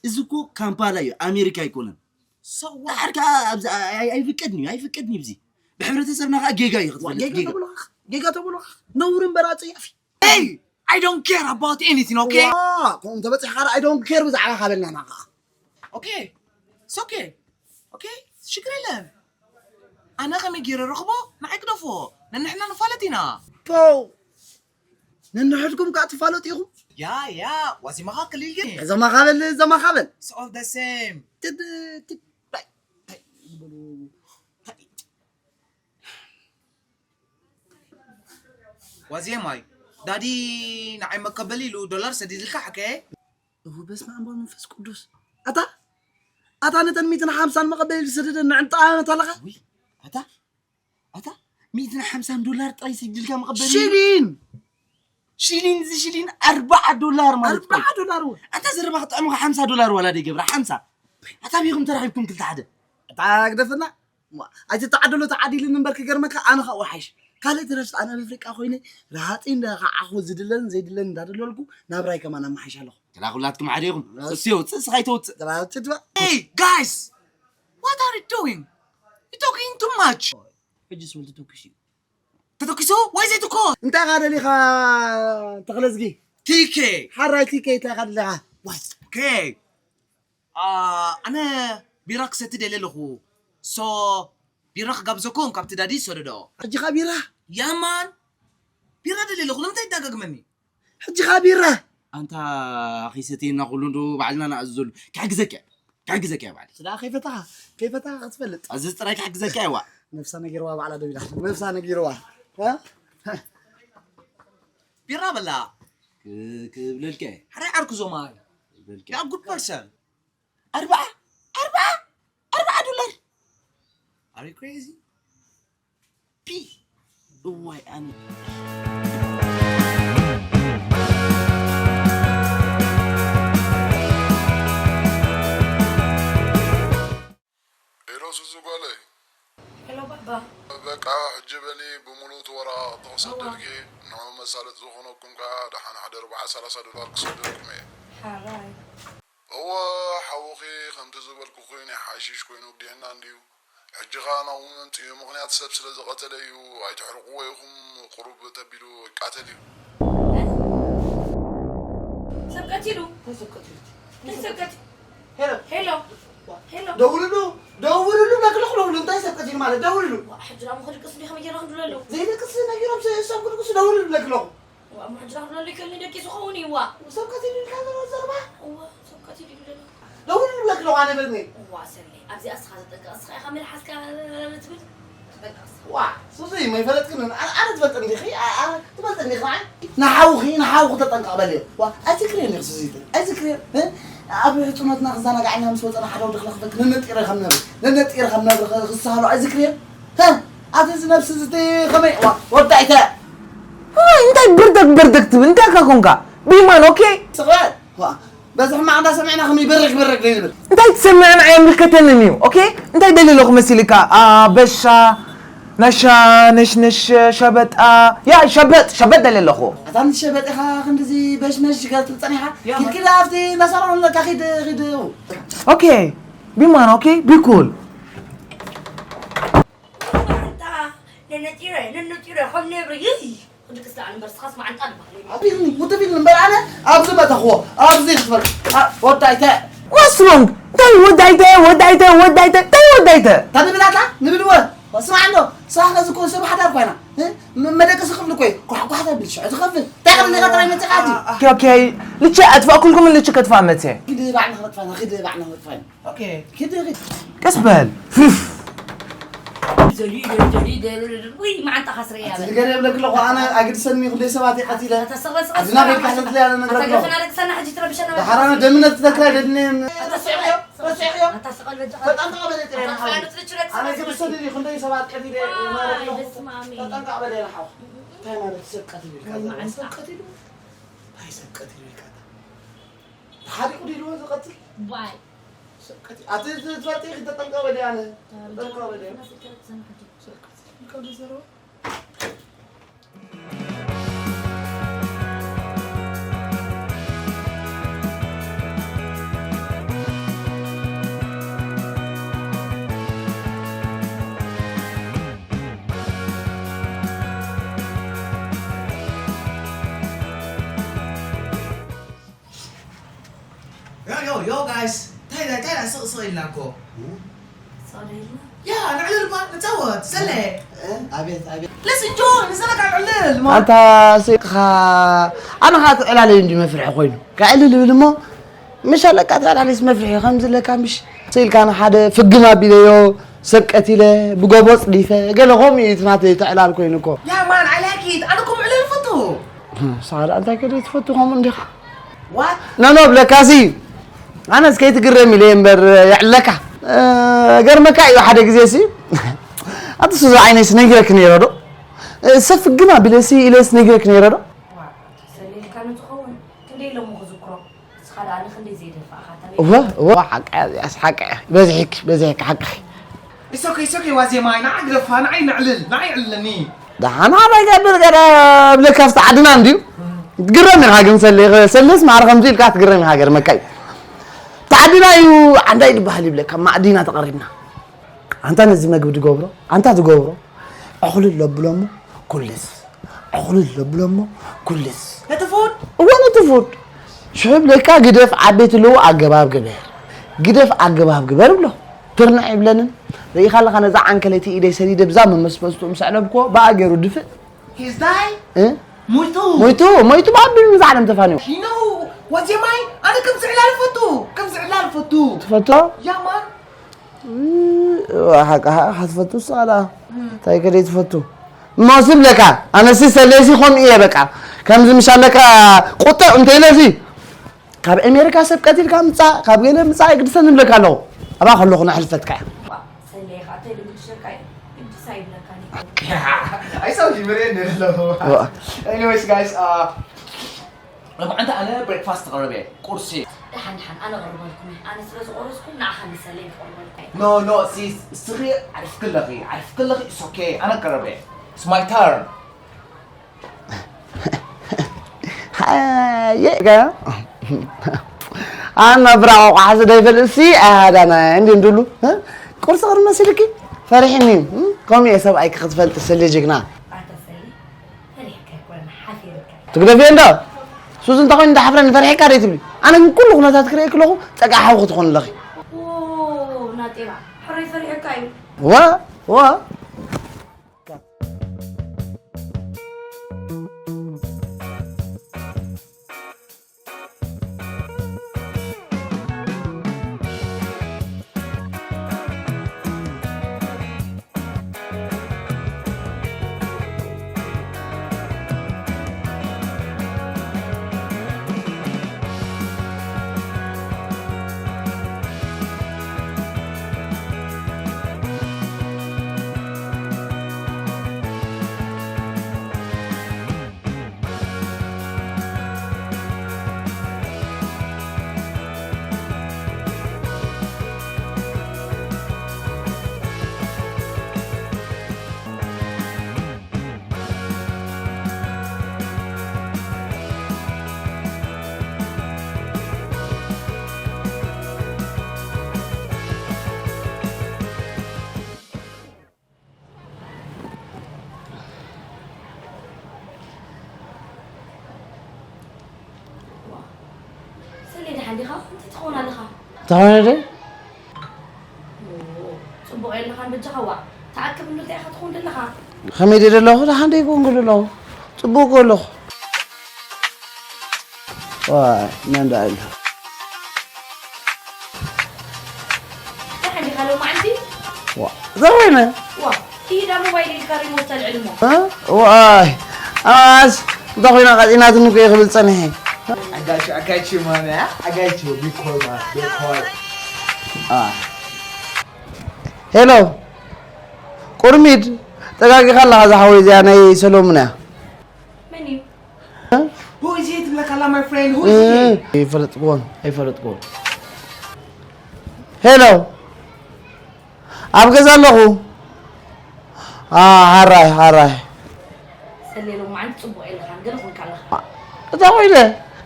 እዚ እኮ ካምፓላ እዩ ኣሜሪካ ኣይኮነን ሰዋ ዳሓር ከዓ ኣብዚ ኣይፍቀድን እዩ ኣይፍቀድን እዩ እዚ ብሕብረተሰብና ከዓ ጌጋ እዩ ክትፈልጥ ጌጋ ጌጋ ተብሎ ጌጋ ተብሎ ነውር እምበር ኣፀያፊ Hey, I don't care about anything, okay? ከምኡ ተበፂሕካ I don't care ብዛዕባ ካበልና ናኻ Okay, it's okay. Okay, ሽግር የለን ኣነ ከመይ ገይረ ረኽቦ ንዓይ ክደፎ ነንሕና ንፋለት ኢና ፖው ነንሕድኩም ከዓ ትፋለጡ ኢኹም ያ ያ ዋዜማኻ ክልል ግን ዘማኻበል ዘማኻበል it's all the same ዋዜማይ ዳዲ ንዓይ መቀበል ኢሉ ዶላር ሰዲድልካ ሓከየ እሁ በስመ ኣብ ወመንፈስ ቅዱስ ኣታ ኣታ ነተን ሚትን ሓምሳን መቐበሊ ዝሰደደ ንዕንጣ መት ኣለኻ ኣታ ኣታ ሚትን ሓምሳን ዶላር ጥራይ ሰዲድልካ መቐበል ሽሊን ሽሊን እዚ ሽሊን ኣርባዓ ዶላር ማለት እዩ ኣርባዓ ዶላር እውን ኣታ ዘረባ ክጥዕሙካ ሓምሳ ዶላር ዋላ ደይገብራ ሓምሳ ኣታ ቢኹም ተራኺብኩም ክልተ ሓደ ኣታ ግደፈና ኣይቲ ተዓደሎ ተዓዲልኒ እምበር ክገርመካ ኣነ ካብኡ ሓይሽ ካልእ ትረፍስ ኣነ ኣብ ኣፍሪቃ ኮይነ ረሃፂ እንዳኸዓኹ ዝድለን ዘይድለን እንዳደለልኩ ናብራይ ከማን ኣመሓይሽ ኣለኹ ክላ ኩላትኩም ሓደ ኢኹም እሱ የውፅእ እስኻ ይተውፅእ ጥራቲ ድማ Hey, guys! What are you doing? You're talking too much! ሕጂ ስብል ተተኩስ እዩ ተተኪሱ ወይ ዘይትኮ እንታይ ኻ ደሊኻ ተኽለዝጊ ቲኬ ሓራይ ቲኬ እንታይ ኻ ደሊኻ ኦኬ ኣነ ቢራ ክሰቲ ደልየ ኣለኹ ሶ ቢራ ክጋብዘኩም ካብቲ ዳዲ ይሰደዶ ሕጂኻ ቢራ ያማን ቢራ ደልየ ኣለኹ ንምንታይ ይደጋግመኒ ሕጂኻ ቢራ ኣንታ ከይሰተየና ኩሉ እንዶ ባዕልና ንኣዝዘሉ ክሕግዘካ እየ ክሕግዘካ እየ ባዕለይ ስዳ ከይፈታኻ ከይፈታኻ ክትፈልጥ ኣዚ ጥራይ ክሕግዘካ እየ ዋ ነብሳ ነጊርዋ ባዕላ ደው ኢላ ነብሳ ነጊርዋ ቢራ በላ ክ- ክብለልካ እየ ሓደ ዓርኩ ዞማ ክብለልካ ያ ጉድ ፐርሰን ኣርባዓ ኣርባዓ ኣርባዓ ዶላር Are you crazy? ፒ እዋይ ኣነ ሄሎ ሱሱ ጓለይ ሄሎ ባባ በቃ ሕጂ በሊ ብምሉእ እቲ ወረቓቕቲ ክሰደልኪ ንዑ መሳለጢ ዝኾነኩም ከዓ ደሓን ሓደ ኣርባዓ ሰላሳ ዶላር ክሰደልኩም እየ ሓራይ እወ ሓውኺ ከምቲ ዝበልኩ ኮይኑ ሓሽሽ ኮይኑ ግዲዕና እንድዩ ሕጂ ከዓ ናብኡ መምፅኡ ምኽንያት ሰብ ስለ ዝቐተለ እዩ ኣይትሕርቕዎ ኢኹም ቁሩብ ተቢሉ ይቃተል እዩ ሰብ ቀቲሉ እንታይ ሰብ ቀቲ ሄሎ ሄሎ ደውልሉ ደውልሉ ለክልኽ ደውሉ እንታይ ሰብ ቀቲሉ ማለት ደውልሉ ሕጂ ዳሞ ክድቅስ እንዲ ከመይ ጌርና ክንድውለሉ ዘይደቅስ ነጊሮም ሰብ ክድቅሱ ደውልሉ ለክለኹ እሞ ሕጂ ዳ ክድውለሉ ይክእል ደቂሱ ኸውን እዩ ዋ ሰብ ቀቲሉ ኢልካ ዘሎ ዘረባ እዋ ሰብ ቀቲሉ ይብለሉ ደውልሉ ለክለኹ ኣነ በልኒ እዋ ሰለይ ኣብዚኣ እስኻ ዘጠንቀቕ እስኻ ኢኻ መልሓስካ ትብል ተጠንቀቕ እስኻ ዋ ሱዚ መይፈለጥክን ኣነ ትፈልጥ እንዲኺ ትፈልጥ እንዲኺ ንሓውኺ ንሓውኺ ተጠንቀቕ በልዮ ዋ ኣይትክሬን ኢኺ ሱዚ ኣይትክሬን ኣብ ሕጽኖትና ክዘናጋዕ ኢልና ምስ ወጸና ሓደ ወዲ ክረኽበክ ነነጢረ ከም ነብሪ፣ ነነጢረ ከም ነብሪ ክ-፣ ክሰሃሎ ኣይዝክርየን? ሀ? ኣቲ እዚ ነብሲ እዚ እቲ ከመይ? ዋ፣ ወዳይተ! ኣይ፣ እንታይ ብርደግ ብርደግ ትብል? እንታይ እካ ኮንካ? ቢማን፣ ኦኬ? ስቕ በል! ዋ፣ በዚ ሕማቕ እንዳሰሚዕና ከመይ በረግ በረግ ዘይንብል? እንታይ ትሰምዕን ኣይምልከተንን እዩ፣ ኦኬ? እንታይ ደልየ ኣለኹ መሲልካ? ኣበሻ፣ ነሻ፣ ነሽነሽ፣ ሸበጣ፣ ያ፣ ሸበጥ፣ ሸበጥ ደልየ ኣለኹ። ኣታ ምስ ሸበጥ ኢኻ ክንድዚ በሽነሽ ገር ትብል ጸኒኻ? ያ፣ ኪድ ኪድ ኣብቲ እንዳሰራሩ ኣለካ፣ ኪድ፣ ኪድ። ኦኬ፣ ቢማን፣ ኦኬ? ቢኩል። ኣንታ ነነጢረ፣ ነነጢረ፣ ከም ነብሪ፣ ይይ! ክድቅስ ደኣ ንበር፣ ስኻስ መዓንጣ ንበሃል እዩ። ኣቢልኒ፣ ውትቢልኒ እምበር ኣነ ኣብዚ መተኽዎ፣ ኣብዚ ክትበል። ኣ፣ ወዳይተ። What's wrong? እንታይ ወዳይተ፣ ወዳይተ፣ ወዳይተ፣ እንታይ ወዳይተ? እታ ንብላታ፣ ንብልወ። ስማዕ እንዶ፣ ስራሕ ከዚ እኮ ሰብ ሓዳር ኮይና። እ? መ-፣ መደቀሲ ክፍሊ እኮ እዩ። ኳሕ ኳሕ ተብል፣ ሽዑ ዝኸፍል። እንታይ ክብል ኢኻ ጥራይ መጺኻ ሕጂ? ኦኬ፣ ኦኬ። ልቺ ኣጥፋእኩልኩም፣ ልቺ ከጥፋእ መጽየ። ኪድ ባዕና ክነጥፋና፣ ኪድ ባዕና ክነጥፋና። ኦኬ። ኪድ፣ ኪድ። ቀስ በል። ፉፍ። ዘሊደ፣ ዘሊደ፣ ውይ፣ መዓንጣ ካስረያ ኣቲ በል። ዝገርም የብለክ ኣለኹ፣ ኣነ ኣግድሰኒ፣ ክንደይ ሰባት እየ ቀቲለ። ኣታ ስቕ በል፣ ስቕ በል፣ ዓድና ስቕ በል። ከይድካ ተትለ ኣነ ኣታ ነግረክሎ። ገፈና ደቅሰና ሕጂ ትረብሸና በል። ደሓር ኣነ ደምነት ተክላይ ደድኒ። ኣታ ስቕ በል፣ ስቕ በል። ተጠንቀቕ በለይ ጥራይ ንሓወይ። ኣታ ስቕ በል፣ ኣነ ግድሰኒ ድዩ፣ ክንደይ ሰባት ቀቲለ ዋይ፣ ማለት ኣለኹ። በስመ ኣብ። ተጠንቀቕ በለይ ንሓው። እንታይ ማለት ሰብ ቀቲሉ ኢልካ ወይ ዘረባ? መዓንጣ። ሰብ ቀቲሉ? እንታይ ሰብ ቀቲሉ ኢልካ? ተሓሪቑ ድዩ ዝቐትል? ዋይ። ሰብ ቀቲሉ። ኣቲ ትፈልጢ ኢኺ፣ ተጠንቀቕ በለይ ኣነ። ተጠንቀቕ በለይ። Yo, yo, yo, guys. እንታይ፣ እንታይ፣ እንታይ ስቕ ስቕ ኢልና እኮ። ስቕ ዶ ኢልና? ያ፣ ነዕልል እባ፣ ንጻወት፣ ሰለ። እ? ኣቤት፣ ኣቤት። Let's enjoy፣ ንዘረጋ ነዕልል፣ ማ። ኣንታ ስቕ ኢልካ፣ ኣነ ኸኣ ትዕላለዩ እንዲ መፍርሒ ኮይኑ። ከዕልል ይብል እሞ፣ ምሽ ኣለካ ትዕላለይስ መፍርሒ ከምዚ ኣለካ፣ ምሽ። ስቕ ኢልካ ንሓደ ፍግም ኣቢለዮ፣ ሰብ ቀቲለ፣ ብጎቦ ጽዲፈ፣ ገለ ከምኡ እዩ እቲ ናተይ ትዕላል ኮይኑ እኮ። ያ፣ ማን፣ I like it። ኣነ ከምኡ ዕልል እፈቱ። ሳላ እንታይ ከደ ትፈቱ ከምኡ እንዲኻ? What? ኖ፣ ኖ፣ ብለካሲ። ኣነስ ከይትግረም ኢለ እምበር የዕለካ። እ፣ ገርመካ እዩ ሓደ ግዜ ሲ። ኣቲ ሱዚ ዓይነይስ ነጊረክ ነይረ ዶ? እ፣ ሰፍ ግና ቢለሲ ኢለስ ነጊረክ ነይረ ዶ? ዋ፣ ሰሊልካ ንትኸውን። ክንደይ ኢሎሞ ክዝክሮ? ንስኻ ደኣ ንኽንደይ ዘይደፋእኻ፣ ተለይ እወ፣ እወ፣ ሓቂ እያ፣ እዚኣስ ሓቂ እያ። በዚሕኪ፣ በዚሕኪ ሓቅኺ። It's okay, it's okay፣ ዋዜማይ፣ ንዓ ግደፋ፣ ንዓይ ነዕልል፣ ንዓይ ዕልለኒ። ደሓን ሓራይ ጋብር ገለ ብለካ ኣብቲ ዓድና እንድዩ። ትግረም ኢኻ ግን ሰሌ፣ ሰሌስ ማዕረ ከምዚ ኢልካ ትግረም ኢኻ፣ ገርመካ እዩ። እቲ ዓድና እዩ፣ ዓንዳይ ዝበሃል ይብለካ፣ ማዕዲና ተቐሪብና። ኣንታ ነዚ መግቢ ዝገብሮ፣ ኣንታ ዝገብሮ፣ ዕኹልል ለብሎ እሞ ኩልስ፣ ዕኹልል ለብሎ እሞ ኩልስ። ነቲ ፉድ? እወ፣ ነቲ ፉድ። ሽዑ ብለካ ግደፍ ዓበይቲ ኣለዉ ኣገባብ ግበር። ግደፍ ኣገባብ ግበር ብሎ። ትርንዕ ይብለንን። ርኢኻ ኣለኻ ነዛ ዓንከለይቲ ኢደይ ሰዲደ ብዛ መመስበስቱ ምስ ኣዕለብክዎ ብኣ ገይሩ ድፍእ። He's die? እ? ሞይቱ። ሞይቱ፣ ሞይቱ ብኣቢሉ ነዛ ዓለም ተፋንዩ። You know፣ ዋዜማይ፣ ኣነ ከምዚ ዕላል ፈቱ። ከምዚ ዕላል ፈቱ። ትፈቶ? ያ ማን። እ፣ ሓቃ፣ ሓቃ ትፈቱ፣ እሱ ኣላ። እንታይ ከደይ ትፈቱ? እሞ ስም ለካ፣ ኣነሲ ሰለይሲ ኾም እየ በቃ። ከምዚ ምሽ ኣለካ ቁጥዕ እንተይለሲ፣ ካብ ኣሜሪካ ሰብ ቀቲልካ ምጻእ፣ ካብ ገለ ምጻእ ኣይግድሰን እብለካ ኣለኹ። ኣብኣ ከለኹ ንሕልፈትካ እያ። ሰለይ ኸኣ ተይልግድሸካ እዩ። ግድስ ኣይብለካን እዩ። I saw you were in there, though. Anyways, guys, uh, ሎማዓንቲ ኣነ ብሬክፋስት ተቕርብ እየ፣ ቁርሲ። ደሓን፣ ደሓን፣ ኣነ እቕርበልኩም እየ። ኣነ ስለ ዝቖረስኩ፣ ንዓኻ ንሰለይ ክቕርበልካ እየ። No, no, sis፣ እስኺ ዓሪፍኪ ኣለኺ፣ ዓሪፍኪ ኣለኺ፣ it's okay፣ ኣነ ክቕርብ እየ። It's my turn። ሃየ፣ ገ-፣ ኣና ብራቆ ቋሓዚ ዶ ይፈልጥ ሲ፣ ኣዳና፣ እንዲ እንድሉ፣ እ? ቁርሲ ቅርብ መሲልኪ? ፈሪሕኒ፣ እ? ከምኡ እየ ሰብኣይኪ ክትፈልጢ፣ ሰለይ ጅግና። ኣታ ሰለይ፣ ፈሪሕካ ኣይኮነን፣ ሓፊርካ። ትግደፍዮ እንዶ? ሱዚ እንተኾይኑ እንዳሓፍረኒ ፈሪሕካ ዶ ትብሊ? ኣነ ግን ኩሉ ኩነታት ክርኢ ከለኹ ጸግዒ ሓው ክትኾኒ ኣለኺ። ኦ፣ ናጤራ፣ ሕራይ ፈሪሕካ እዩ። ዋ፣ ዋ። እንታይ ትኸውን ኣለኻ? እንታይ ኾነ ደይ? ጽቡቕ የለኻን በጃኻ። ዋ፣ ተኣከብ እንዶ እንታይ ኢኻ ትኸውን ዘለኻ? ከመይ ደይ ዘለኹ? ደሓን ደይ ኮንኩ ዘለኹ። ጽቡቕ እኮ ኣለኹ። ዋይ፣ መን ደኣ ኣሎ? ደሓን ዲኻ ሎማዓንቲ? ዋ፣ እዛ ኮይነ? ዋ፣ ኢዳ ሞባይል ኢልካ ሪሞት ተልዕል እሞ። እ? ዋይ፣ ኣስ፣ እንታ ኮይና ቀጢናትኒ እኮ እየ ክብል ጸኒሐ። I got you, I got you, mommy. I got you. Be cool, man. Be cool. አ። ሄሎ፣ ቁርሚድ፣ ጠጋጊኻ ኣለኻ፣ እዛ ሓወይ እዚኣ ናይ ሰሎሙን እያ። መን እዩ? እ? Who is he ትብለካ ኣላ፣ my friend? Who is he? እ፣ ኣይፈለጥክዎን፣ ኣይፈለጥክዎን። ሄሎ፣ ኣብ ገዛ ኣለኹ። አ፣ ሓራይ፣ ሓራይ። ሰሌ፣ ሎማዓንቲ ጽቡቕ የለኻን፣ ገለ ኾንካ ኣለኻ። እንታይ ኮይነ?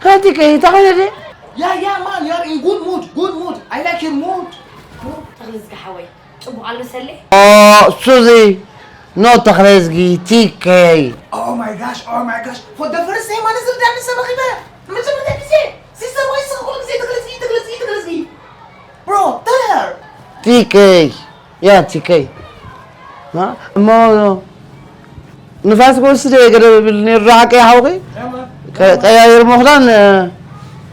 ሃቲከይ፣ እንታይ ኮይነ ድየ? Yeah, yeah, man, you are in good mood, good mood. I like your mood. ተኽልዝጊ ሓወይ፣ ጽቡቕ ኣሎ ሰሌ? ኦ፣ ሱዚ፣ ኖ ተኽለዝጊ፣ ቲከይ። Oh my gosh, oh my gosh. For the first time ኣነ ዝርዳኒ ሰብ ረኺበ። ንመጀመርታ ግዜ። ሲስተር ወይ ስኽ ኩሉ ግዜ ተኽለዝጊ፣ ተኽለዝጊ፣ ተኽለዝጊ። Bro, tell her. ቲከይ። ያ ቲከይ። ማ-፣ እሞ ንፋስ ክወስድ እየ ገለ ብል ነይሩ ዶ ሓቀይ ሓውኺ? Yeah, man. ከ-፣ ቀያይር ምኽዳን፣ እ፣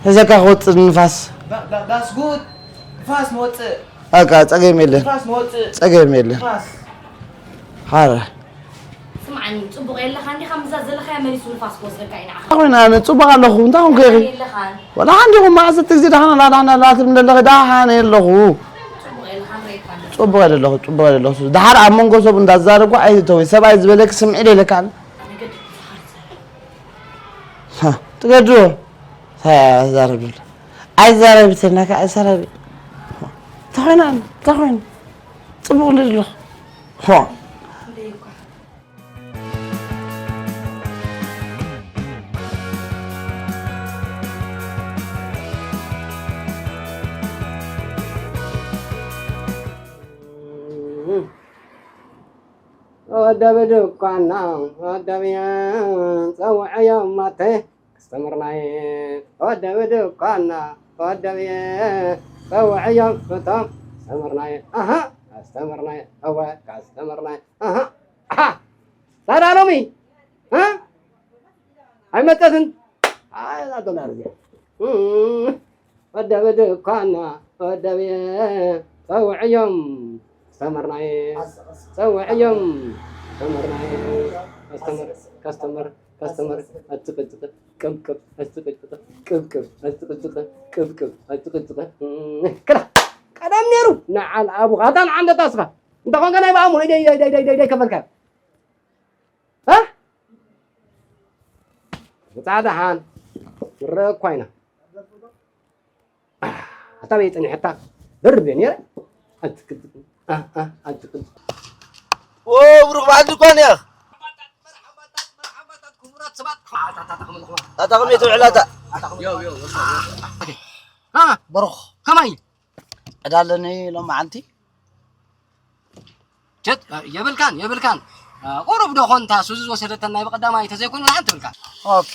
ሒዘካ ክወጽእ ንፋስ። That, that, that's good. ንፋስ ንወጽእ። በቃ ጸገም የለን። ንፋስ ንወጽእ። ጸገም የለን። ንፋስ። ሓረ። ስምዓኒ፣ ጽቡቕ የለኻን ዲኻ? ምስዛ ዘለኻያ መሊሱ ንፋስ ክወስደካ እዩ ንዓኻ። እንታይ ኮይነ ኣነ ጽቡቕ ኣለኹ፣ እንታይ ኮንኩ ኢኺ? የለኻን። ወላ ሓንቲ ይኹን መዓስ እቲ ግዜ ደሓን ኣላ፣ ደሓን ኣላ ትብል ዘለኺ፣ ደሓን እየ ኣለኹ። ጽቡቕ የለኻን፣ ርእየካ ኣለኹ። ጽቡቕ እየ ዘለኹ፣ ጽቡቕ እየ ዘለኹ። ደሓር ኣብ መንጎ ሰብ እንዳዛረብኩ ኣይተዊ፣ ሰብኣይ ዝበለኪ ስምዒ ዶ ኢለካ ኣሎ? ኣነ ገዲፍ ዝሃርዘ። ሃ፣ ትገድዎ? ታ-፣ ዛረብ ዘሎ። ኣይዛረብ ተናካ፣ ኣይዛረብ። እንታይ ኮይና፣ እንታይ ኮይና? ጽቡቕ እንደ ዘለኹ። ሆ። ወደብ ድኳና፣ ወደብ ጸውዐዮም ማተ፣ ከስተመርናይ። ወደብ ድኳና፣ ወደብ ጸውዐዮም እቶም ከስተመርናይ። ኣሃ፣ ከስተመርናይ፣ እወ፣ ከስተመርናይ። ኣሃ፣ ኣሃ። ሳዳ ሎሚ፣ እ? ኣይመጸትን። ኣይ፣ እዛ ዶላር እዚኣ። እም፣ ወደብ ድኳና፣ ወደብ ጸውዕዮም። ከስተመርናይ፣ ጸውዕዮም። ከስተመርናይ፣ ከስተመር፣ ከስተመር፣ ከስተመር፣ ኣትቅጭቅ፣ ቅብቅብ፣ ኣትቅጭቅ፣ ቅብቅብ፣ ኣትቅጭቅ፣ ቅብቅብ፣ ኣትቅጭቅ። እም፣ ክላ፣ ቀደም ነይሩ። ንዓል ኣቡኻ፣ ኣታ ንዓንደታ እስኻ። እንተኾንካ ናይ ብኣሙ፣ ኢደይ፣ ኢደይ፣ ኢደይ፣ ኢደይ፣ ኢደይ ከፈልካ። እ? ብጻዕዳ ሓን ትረአ እኳ ኢና። ኣታ በይ ጸኒሐታ? ደርብ እየ ነይረ። ኣትክልቲ፣ ኣ፣ ኣ፣ ኣትክልቲ። ኦ፣ ብሩኽ በዓል ድኳን እያ። ኣታ ከመይ ትውዕል ኣታ? ኣ፣ ብሩኽ። ከመይ? ዕዳ ኣለኒ ሎማዓንቲ። ቸት፣ የብልካን፣ የብልካን። ቁሩብ ዶ ኾን እታ ሱዚ ዝወሰደተን ናይ ብቐዳማይ ተዘይኮይኑ ንዓን ትብልካ። ኦኬ፣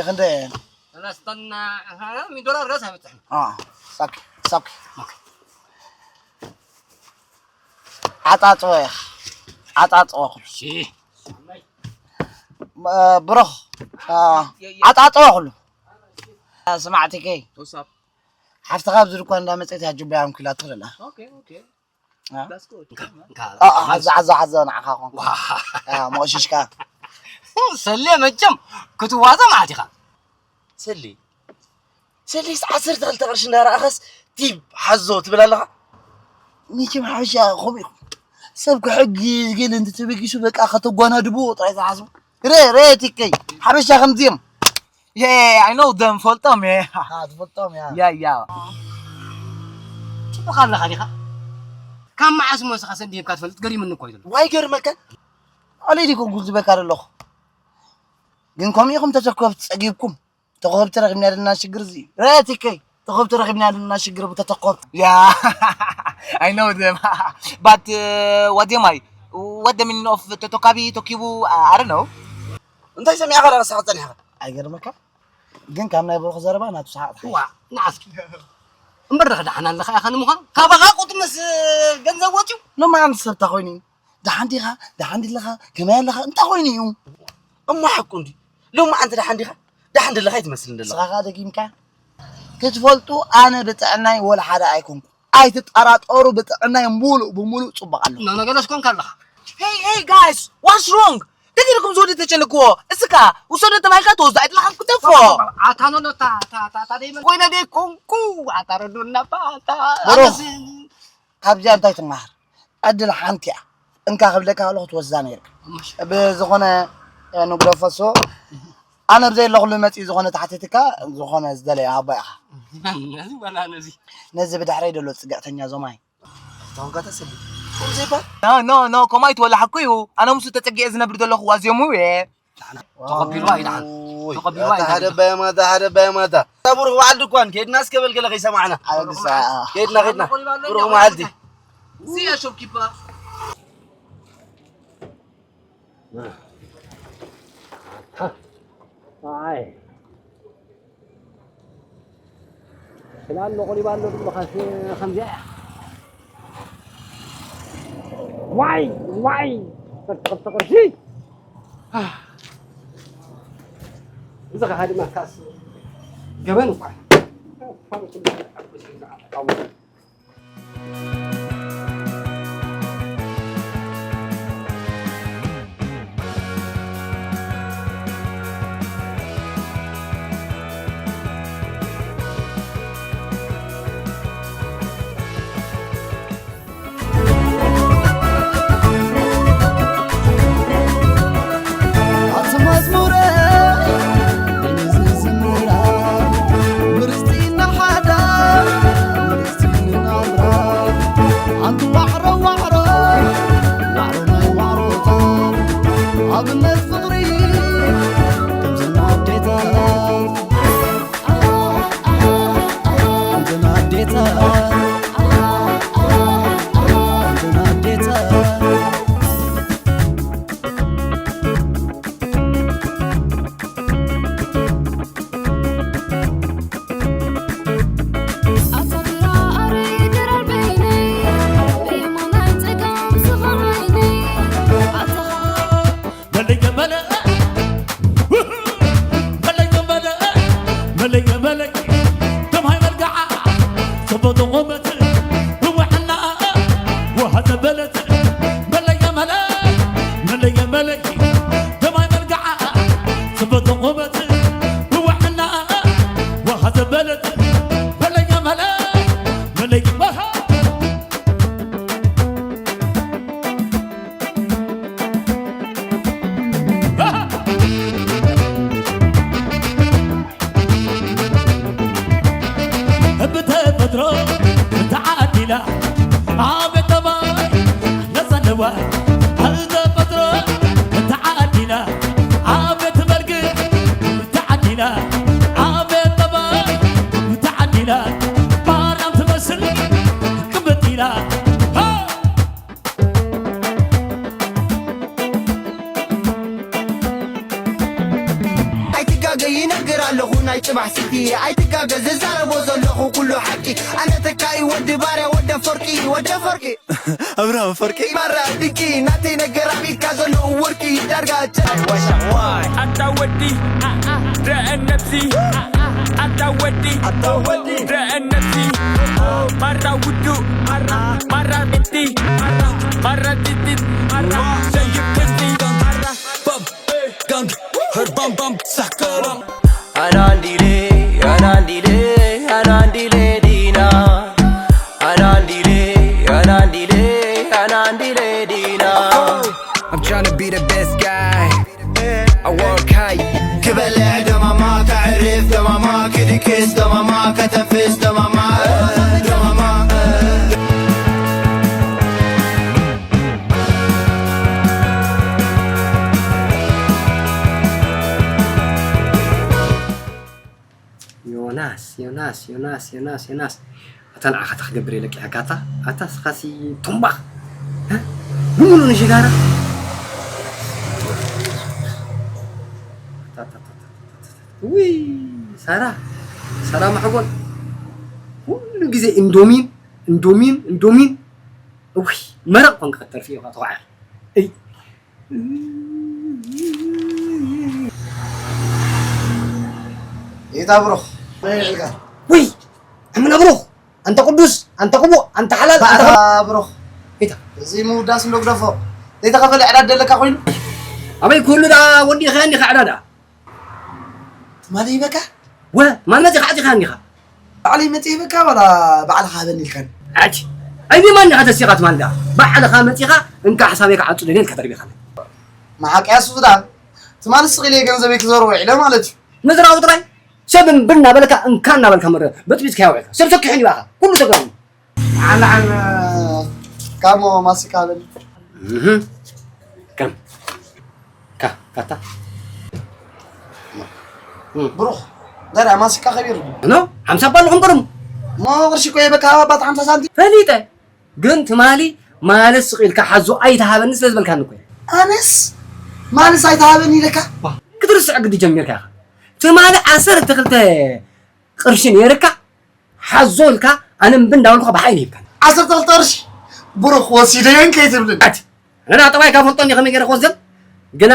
ክንደይ እየን? ሰለስተና፣ ኣሃ፣ ሚእቲ ዶላር ድረስ ኣይበጽሕን። አ፣ ሳኪ፣ ሳኪ። ኦኬ። ዓጣጥወ ኢኻ። ዓጣጥወ ኩሉ። እሺ። እ፣ ብሩኽ፣ እ፣ ዓጣጥወ ኩሉ። ስማዕቲከይ። ወሳብ። ሓፍትኻ ኣብዚ ድኳን እንዳመጸት እያ ጁባ ኣንኪላ ትኽእል ኣላ። ኦኬ፣ ኦኬ። እ? That's good። እንካ፣ እንካ። እ፣ እ፣ ሓዛ፣ ሓዛ፣ ሓዛ ንዓኻ ኾንካ። ዋ። እ፣ መቕሽሽካ። ሰሌ መቸም ክትዋዘ ማለት ኢኻ። ሰሌ። ሰሌስ ዓሰርተ ክልተ ቅርሺ እንዳረኣኻስ ቲብ ሓዞ ትብል ኣለኻ። መቸም ሓበሻ ከምኡ ኢኹም። ሰብ ክሕግዝ ገለ እንተተበጊሱ በቃ ከተጓናድብዎ ጥራይ ዝሓስቡ። ረ-፣ ረ-፣ ቲከይ። ሓበሻ ከምዚ እዮም። Yeah, I know them. ፈልጦም እየ። አ፣ ትፈልጦም እያ። Yeah, yeah. ጽቡቕ ኣለኻ ዲኻ? ካብ መዓስ እሞ ንስኻ ሰንዲህብካ ትፈልጥ? ገሪሙኒ እኮ እዩ ዘሎ። ዋይ ገርመካ። ኣለ ዲኮ ጉድ ዝበካ ዘለኹ። ግን ከምኡ ኢኹም ተተኮብ ጸጊብኩም። ተኾብ ተረኺብና ዘለና ሽግር እዚ። ረ-፣ ቲከይ። ተኾብ ተረኺብና ዘለና ሽግር ብተተኮብ። Yeah, I know them. But, uh, what am I? What the meaning of ተተካቢ፣ ተኪቡ? I don't know. እንታይ ሰሚዕካ ዳኣ ክሳቕ ጸኒሕካ? ኣይገርመካ? ግን ካብ ናይ ብሩኽ ዘረባ ናቱ ሰሓቕ ትሓይሽ። ዋ፣ ንዓስኪ። እምበር ደኣ ደሓን ኣለኻ ኢኻ ንምዃኑ? ካባኻ ቁጥምስ ገንዘብ ወፂኡ? ሎማዓንቲ ሰብ እንታይ ኮይኑ እዩ? ደሓን ዲኻ? ደሓን ድለኻ? ከመይ ኣለኻ? እንታይ ኮይኑ እዩ? እሞ ሓቁ እንዲ ሎማዓንቲ ደሓን ዲኻ? ደሓን ድለኻ ኣይትመስልን ዘለኻ። ንስኻ ኸኣ ደጊምካ ክትፈልጡ ኣነ ብጥዕናይ ወላ ሓደ ኣይኮንኩ። ኣይትጠራጠሩ፣ ብጥዕናይ ሙሉእ ብሙሉእ ጽቡቕ ኣለኹ። ነነገለስኮን ካለኻ። Hey, hey, guys, what's wrong? ከዲርኩም ዝወዲ ተጨንክዎ። እስካ ውሰዶ ተባሂልካ ትወስዶ ኣይጥላኻን ክትፎ። ኣታ ኖኖ፣ ታ፣ ታ፣ ታ፣ ታ ደይመን ኮይነ ደይ ኮንኩ። ኣታ ረዱና ባ፣ ኣታ። ብሩኽ፣ ኣነስ ካብዚኣ እንታይ ትመሃር? ዕድል ሓንቲ እያ። እንካ ክብለካ ከለኹ ትወስዳ ነይርካ። እሺ። ብዝኾነ፣ እ፣ ንግደፎ እሱ። ኣነ ብዘይ ኣለኹሉ መፂኡ ዝኾነ ተሓቲትካ፣ ዝኾነ ዝደለየ ሃቦ ኢኻ። ነዚ ወላ ነዚ። ነዚ ብድሕረይ ደሎ ፅግዕተኛ ዞማይ። ታውን ጋታ ሰሊ። ቁም ዘይባል። ኖ፣ ኖ፣ ኖ፣ ኮማይ ትወላሓኩ እዩ። ኣነ ምስ ተጸጊዐ ዝነብር ዘለኹ ዋዝዮሙ እየ። ተቐቢልዋ እዩ ደሓን። ኦይ፣ ተቐቢልዋ እዩ ኣታ ሓደ ደሓን። ባይ ማታ፣ ሓደ ባይ ማታ። እታ ብሩኽ በዓል ድኳን፣ ከይድና እስከ በል ገለ ከይሰማዕና። ኣበግሳ። ከይድና፣ ከይድና። ብሩኽ መዓልቲ። እዚኣ ሾፕኪፐር። ኣይ። ስላሎ ቆሊባ ኣሎ ድማ ካስ ከምዚኣ እያ። ዋይ፣ ዋይ። ቅርሺ፣ ቅርሺ፣ ቅርሺ። ኣህ። እዚ ኸዓ ድማ ካስ ገበን እኳ። ኣቲ መዝሙረ፣ ነዚ ዝምራ፣ ምርፅቲ ንሓዳር፣ ምርፅቲ ንናብራ። ኣንቲ ዋዕሮ፣ ዋዕሮ፣ ዋዕሮ ናይ ዋዕሮታት፣ ኣብነት ፍቕሪ፣ ከምዘን ኣዴታት። ኣንተን ኣዴታት፣ ኣንተን ኣዴታት። ኣታ ድራር ድራር በይነይ፣ ብየማናይ ጸጋም ዝኸር ዓይነይ። ኣታ መለየ መለ፣ መለየ መለ፣ መለየ መለ፣ ተምሃይ መልክዓ፣ ጽቡቕ ቁመት፣ ብውሕና፣ ውሃ ዘበለት፣ መለየ መለ፣ መለየ መለ፣ ተምሃይ መልክዓ፣ ጽቡቕ ቁመት፣ ብውሕና፣ ውሃ ዘበለት፣ መለየ መለ፣ መለየ መለ። ብተፈጥሮ ተዓዲላ፣ ኣቤት ጠባይ ለዘለዋ። ብተፈጥሮ ተዓዲላ፣ ኣቤት መልክዕ ተዓዲላ፣ ኣቤት ጠባይ ተዓዲላ። ማርያም ትመስል ቅብጥ ኢላ። ኣይትጋገ ይነግር ኣለኹ ናይ ጽባሕ ሲቲ። ኣይትጋገ ዝዛረቦ ዘለኹ ኩሉ ሓቂ። ኣነ ተካኢ ወዲ ባርያ ወዲ ኣፈወርቂ፣ ወዲ ኣፈወርቂ። ኣብርሃም ኣፈወርቂ። ማራ ድቂ ናተይ ነገር ኣቢልካ ዘለዉ ወርቂ ዳርጋ ጨ- ኣታ ወዲ ደአን ነብሲ። ኣታ ወዲ ደአን ነብሲ። ማራ ውዱ ማራ ቤቲ ማራ ቲቲት ማራ ሰይብ ክስቲ ማራ ባብ ጋንግ። Her bam bam sakara. Anandile, anandile, anandile dina. Anandile, anandile, anandile dina. I'm tryna be the best guy. I work hard. ክበልዕ ደማማ፣ ከዕርፍ ደማማ፣ ክድቅስ ደማማ፣ ከተንፍስ ደማማ፣ ደማማ። ዮናስ፣ ዮናስ፣ ዮናስ፣ ዮናስ፣ ዮናስ። ኣታ ንዓኻ እንታይ ክገብር እየ ለቂሐካ? ኣታ፣ ኣታ ስኻሲ ቱምባኽ። እ? ብምሉእ ንሽጋራ። ኣታ፣ ኣታ፣ ኣታ፣ ኣታ፣ ኣታ፣ ኣታ። ውይ፣ ሳራ፣ ሳራ ማሕጎል። ኩሉ ግዜ እንዶሚን፣ እንዶሚን፣ እንዶሚን። እውይ፣ መረቕ ኮንካ ከተርፊ ኢኻ ተባዕ። እይ። የታ ብሩኽ፣ እንታይ ይልካ? ውይ፣ ኣምና ብሩኽ፣ ኣንታ ቅዱስ፣ ኣንታ ቅቡእ፣ ኣንታ ሓላል፣ ኣንታ ኣታ ብሩኽ። የታ? እዚ ምውዳስ እንዶ ግደፎ። ዘይተኸፈለ ዕዳ ደለካ ኮይኑ? ኣበይ ኩሉ ደኣ ወዲእኻዮ እንዲኻ ዕዳ ደኣ? ትማሊ ሂበካ? ወ፣ ትማሊ መጺኻ ዓጺኻዮ እንዲኻ? ባዕለይ መጺእ ሂበካ ዋላ ባዕልኻ ሃበኒ ኢልካኒ? ኣቲ፣ ኣይበይ ማን ኢኻ ተሲኻ ትማሊ ደኣ? ባዕልኻ መጺኻ እንካ ሓሳበይ ክዓጹ ደልየ ኢልካ ተርቢኻኒ። መሓቂ ኣሱ ዝዳ፣ ትማሊ ስቕ ኢለ ገንዘበይ ክዘርቦ ውዒለ ማለት እዩ። ምዝራቡ ጥራይ? ሰብ እምቢ እናበለካ እንካ እናበልካ መረ በጥቢጥካዮ ውዒልካ። ሰብ ሰኪሑ እዩ ባኻ። ኩሉ ተጋሩ። ዓን ዓን ካሞ ማሲካ በል። እህ። ከም። ካ፣ ካታ። እም። ብሩኽ፣ ዳዳ ማሲካ ከቢሩ። ኖ፣ ሓምሳ እባ ኣለኹም ቅድም። ሞ ቅርሺ እኮ የበካ ኣባት ሓምሳ ሳንቲም። ፈሊጠ። ግን ትማሊ ማለት ስቕ ኢልካ ሓዞ ኣይተሃበኒ ስለ ዝበልካኒ እኮ። ኣነስ ማለስ ኣይተሃበኒ ኢለካ? ዋ፣ ክትርስዕ ግዲ ጀሚርካ ኢኻ። ትማሊ ዓሰርተ ክልተ ቅርሺ ነይርካ፣ ሓዞ ኢልካ ኣነ እምቢ እንዳበልኩ ብሓይሊ ሂብካኒ። ዓሰርተ ክልተ ቅርሺ ብሩኽ ወሲደየን ከይትብልን። ኣቲ፣ ኣነ ደኣ ጠባይካ ፈልጦ እንዲ ከመይ ገይረ ክወስደን? ግና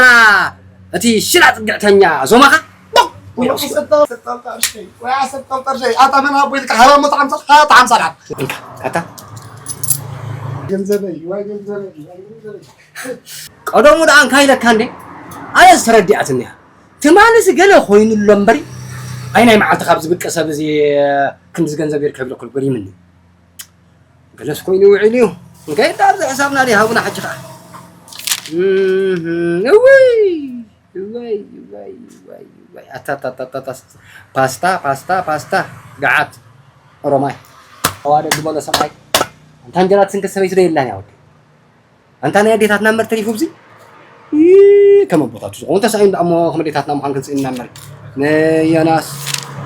እቲ ሽላ ጽግዕተኛ ዞማኻ ቦቕ ወይ ኢሉ ወሲዱ። ዓሰርተ ክልተ ቅርሺ፣ ወይ ዓሰርተ ክልተ ቅርሺ፣ ኣታ መን ሃቦ ኢልካ ሃባ ሞት ሓምሳ፣ ሃባ ሓምሳ ደሓን። እንካ፣ ኣታ። ገንዘበይ፣ ወይ ገንዘበይ፣ ወይ ገንዘበይ። ቀደሙ ደኣ እንካ ኢለካ እንዴ? ኣነ ዝተረዲኣትኒ እያ። ትማልስ ገለ ኮይኑ ኣሎ እምበሪ፣ ኣይ ናይ መዓልቲ ካብ ዝብቀ ሰብ እዚ ክንድዚ ገንዘብ ይርከብ ኢለ ኩሉ ገሪምኒ። ገለስ ኮይኑ ውዒሉ እዩ። እንከይ እንዳ ኣብዚ ሕሳብና ድዩ ሃቡና ሕጂ ኸዓ። እህ፣ እውይ፣ እወይ፣ እወይ፣ እወይ፣ እወይ። ኣታ፣ ኣታ፣ ኣታ፣ ኣታ፣ ፓስታ፣ ፓስታ፣ ፓስታ፣ ገዓት፣ ኦሮማይ። ኣዋደድ ዝበሎ ሰብኣይ። ኣንታ እንጀራ ትስንክት ሰበይቲ ዶ የላን እያ ወዲ? ኣንታ ናይ ኣዴታትና እምበር ተሪፉ ብዚ? ኢ፣ ከም ኣቦታቱ ዝኾኑ ተሳኢኑ ደኣ እሞ ከም ኣዴታትና ምዃን ክንስእንና እምበር። ንዮናስ፣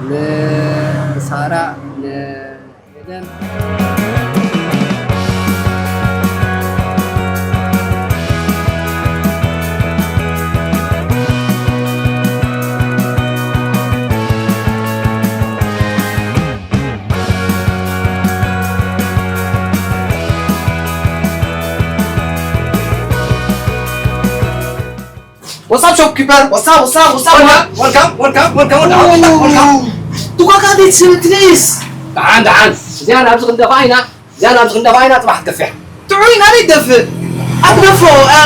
ንሳራ፣ ንኤደን። What's up, shopkeeper? What's up, what's up, what's up, man? Welcome, welcome, welcome, welcome, welcome, welcome. ዱኻኻ እንዴት ስምትንስ? ደሓን፣ ደሓን። እዚኣ ናብዚ ክንደፋ ኢና፣ እዚኣ ናብዚ ክንደፋ ኢና፣ ጽባሕ ትደፍእ። ጥዑይ ናበይ ትደፍእ? ኣትደፎ፣ እ፣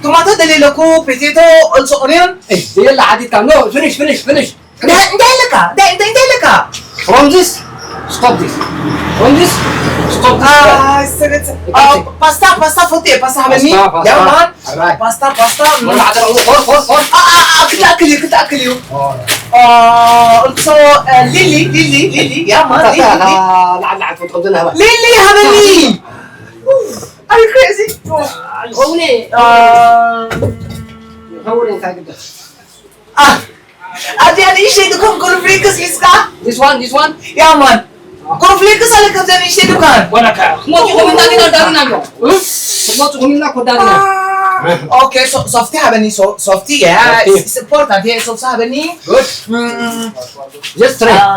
ቶማቶ ደልየ ኣለኩ፣ ፖቴቶ፣ also onion። እይ፣ የለ ሓቲትካ። No, finish, finish, finish. እንታይ፣ እንታይ ኣለካ? እንታይ፣ እንታይ፣ እንታይ ኣለካ? From this, stop this. From this, stop this. አ፣ ሰበት፣ አ፣ ፓስታ፣ ፓስታ ፎቴ፣ ፓስታ ሃበኒ። ፓስታ፣ ፓስታ። ያማን። Alright. ፓስታ፣ ፓስታ። ወላ ዓደረው፣ ፎር፣ ፎር፣ ፎር። አ፣ አ፣ አ፣ ክልተ ኣክል እዩ፣ ክልተ ኣክል እዩ። ፎር። አ፣ also፣ አ፣ ሊሊ፣ ሊሊ፣ ሊሊ፣ ያማን፣ ሊሊ፣ ሊሊ። ላዕሊ፣ ላዕሊ፣ ትወጥቆ ዘለና ሃባ። ሊሊ ሃበኒ። Are you crazy? ይኸውን፣ አ፣ ይኸውን፣ እንታይ ግዳ? አ፣ ኣብዚኣ ንእሽተይ ድኮን ኮርንፍሌክስ ሒዝካ? This one, this one? ያ ማን። ኮርንፍሌክስ ኣለካ ኣብዚኣ ንእሽተይ ድኳን? ወላካ፣ ክትመፁ ኢኹም እና ግን ኣዳርና ኣሎ። እ? ክትመፁ ኢኹም እና እኮ ኣዳርና። አ፣ ኦኬ፣ ሶ-፣ ሶፍቲ ሃበኒ፣ ሶ-፣ ሶፍቲ፣ ያ፣ ሶፍቲ። ስ-፣ ስፖርት፣ ኣንተ ሶፍቲ ሃበኒ። Good. እም፣ Just try. አ፣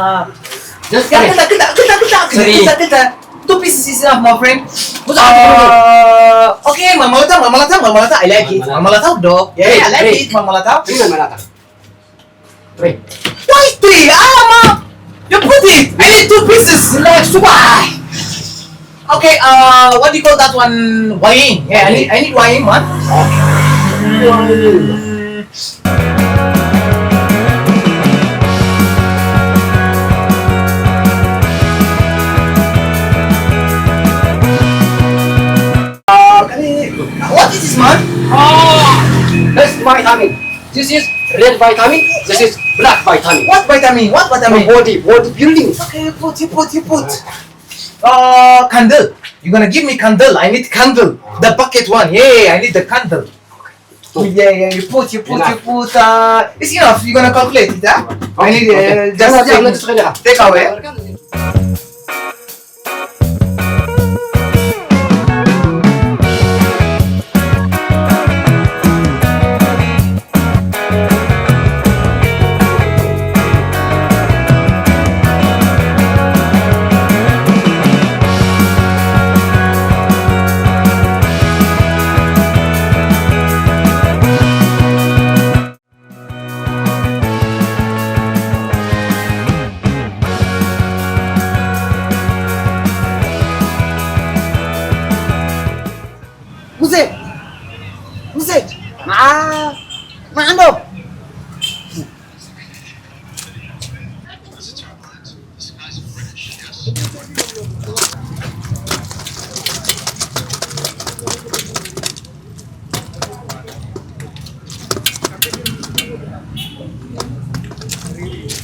Just ያ፣ try. ክልተ፣ ክልተ፣ ክልተ፣ ክልተ፣ ክልተ፣ Three. ክልተ፣ ክልተ። Two pieces is enough, my friend. ብዙሓት አ፣ ይኾኑ። ኦኬ፣ ማርማላታ፣ ማርማላታ፣ ማርማላታ፣ I like it. ማርማላታ። ማርማላታ፣ ዶ? ያ፣ ያ፣ I like Three. it, ማርማላታ። Three. Three. Why three? Ah, ma, you put it. I need two pieces. Relax. Why? Okay, uh, what do you call that one? Wine. Yeah, I need, I need wine, man. Uh, what is this, man? Ah, best vitamin. This is red vitamin. This is black vitamin. What vitamin? What vitamin? For body, body building. Okay, you put, you put, you put. Uh, candle. You're gonna give me candle. I need candle. The bucket one. Yeah, I need the candle. Yeah, yeah, you put, you put, you put. Uh, it's enough. You're gonna calculate it, huh? I need, uh, just take, take away.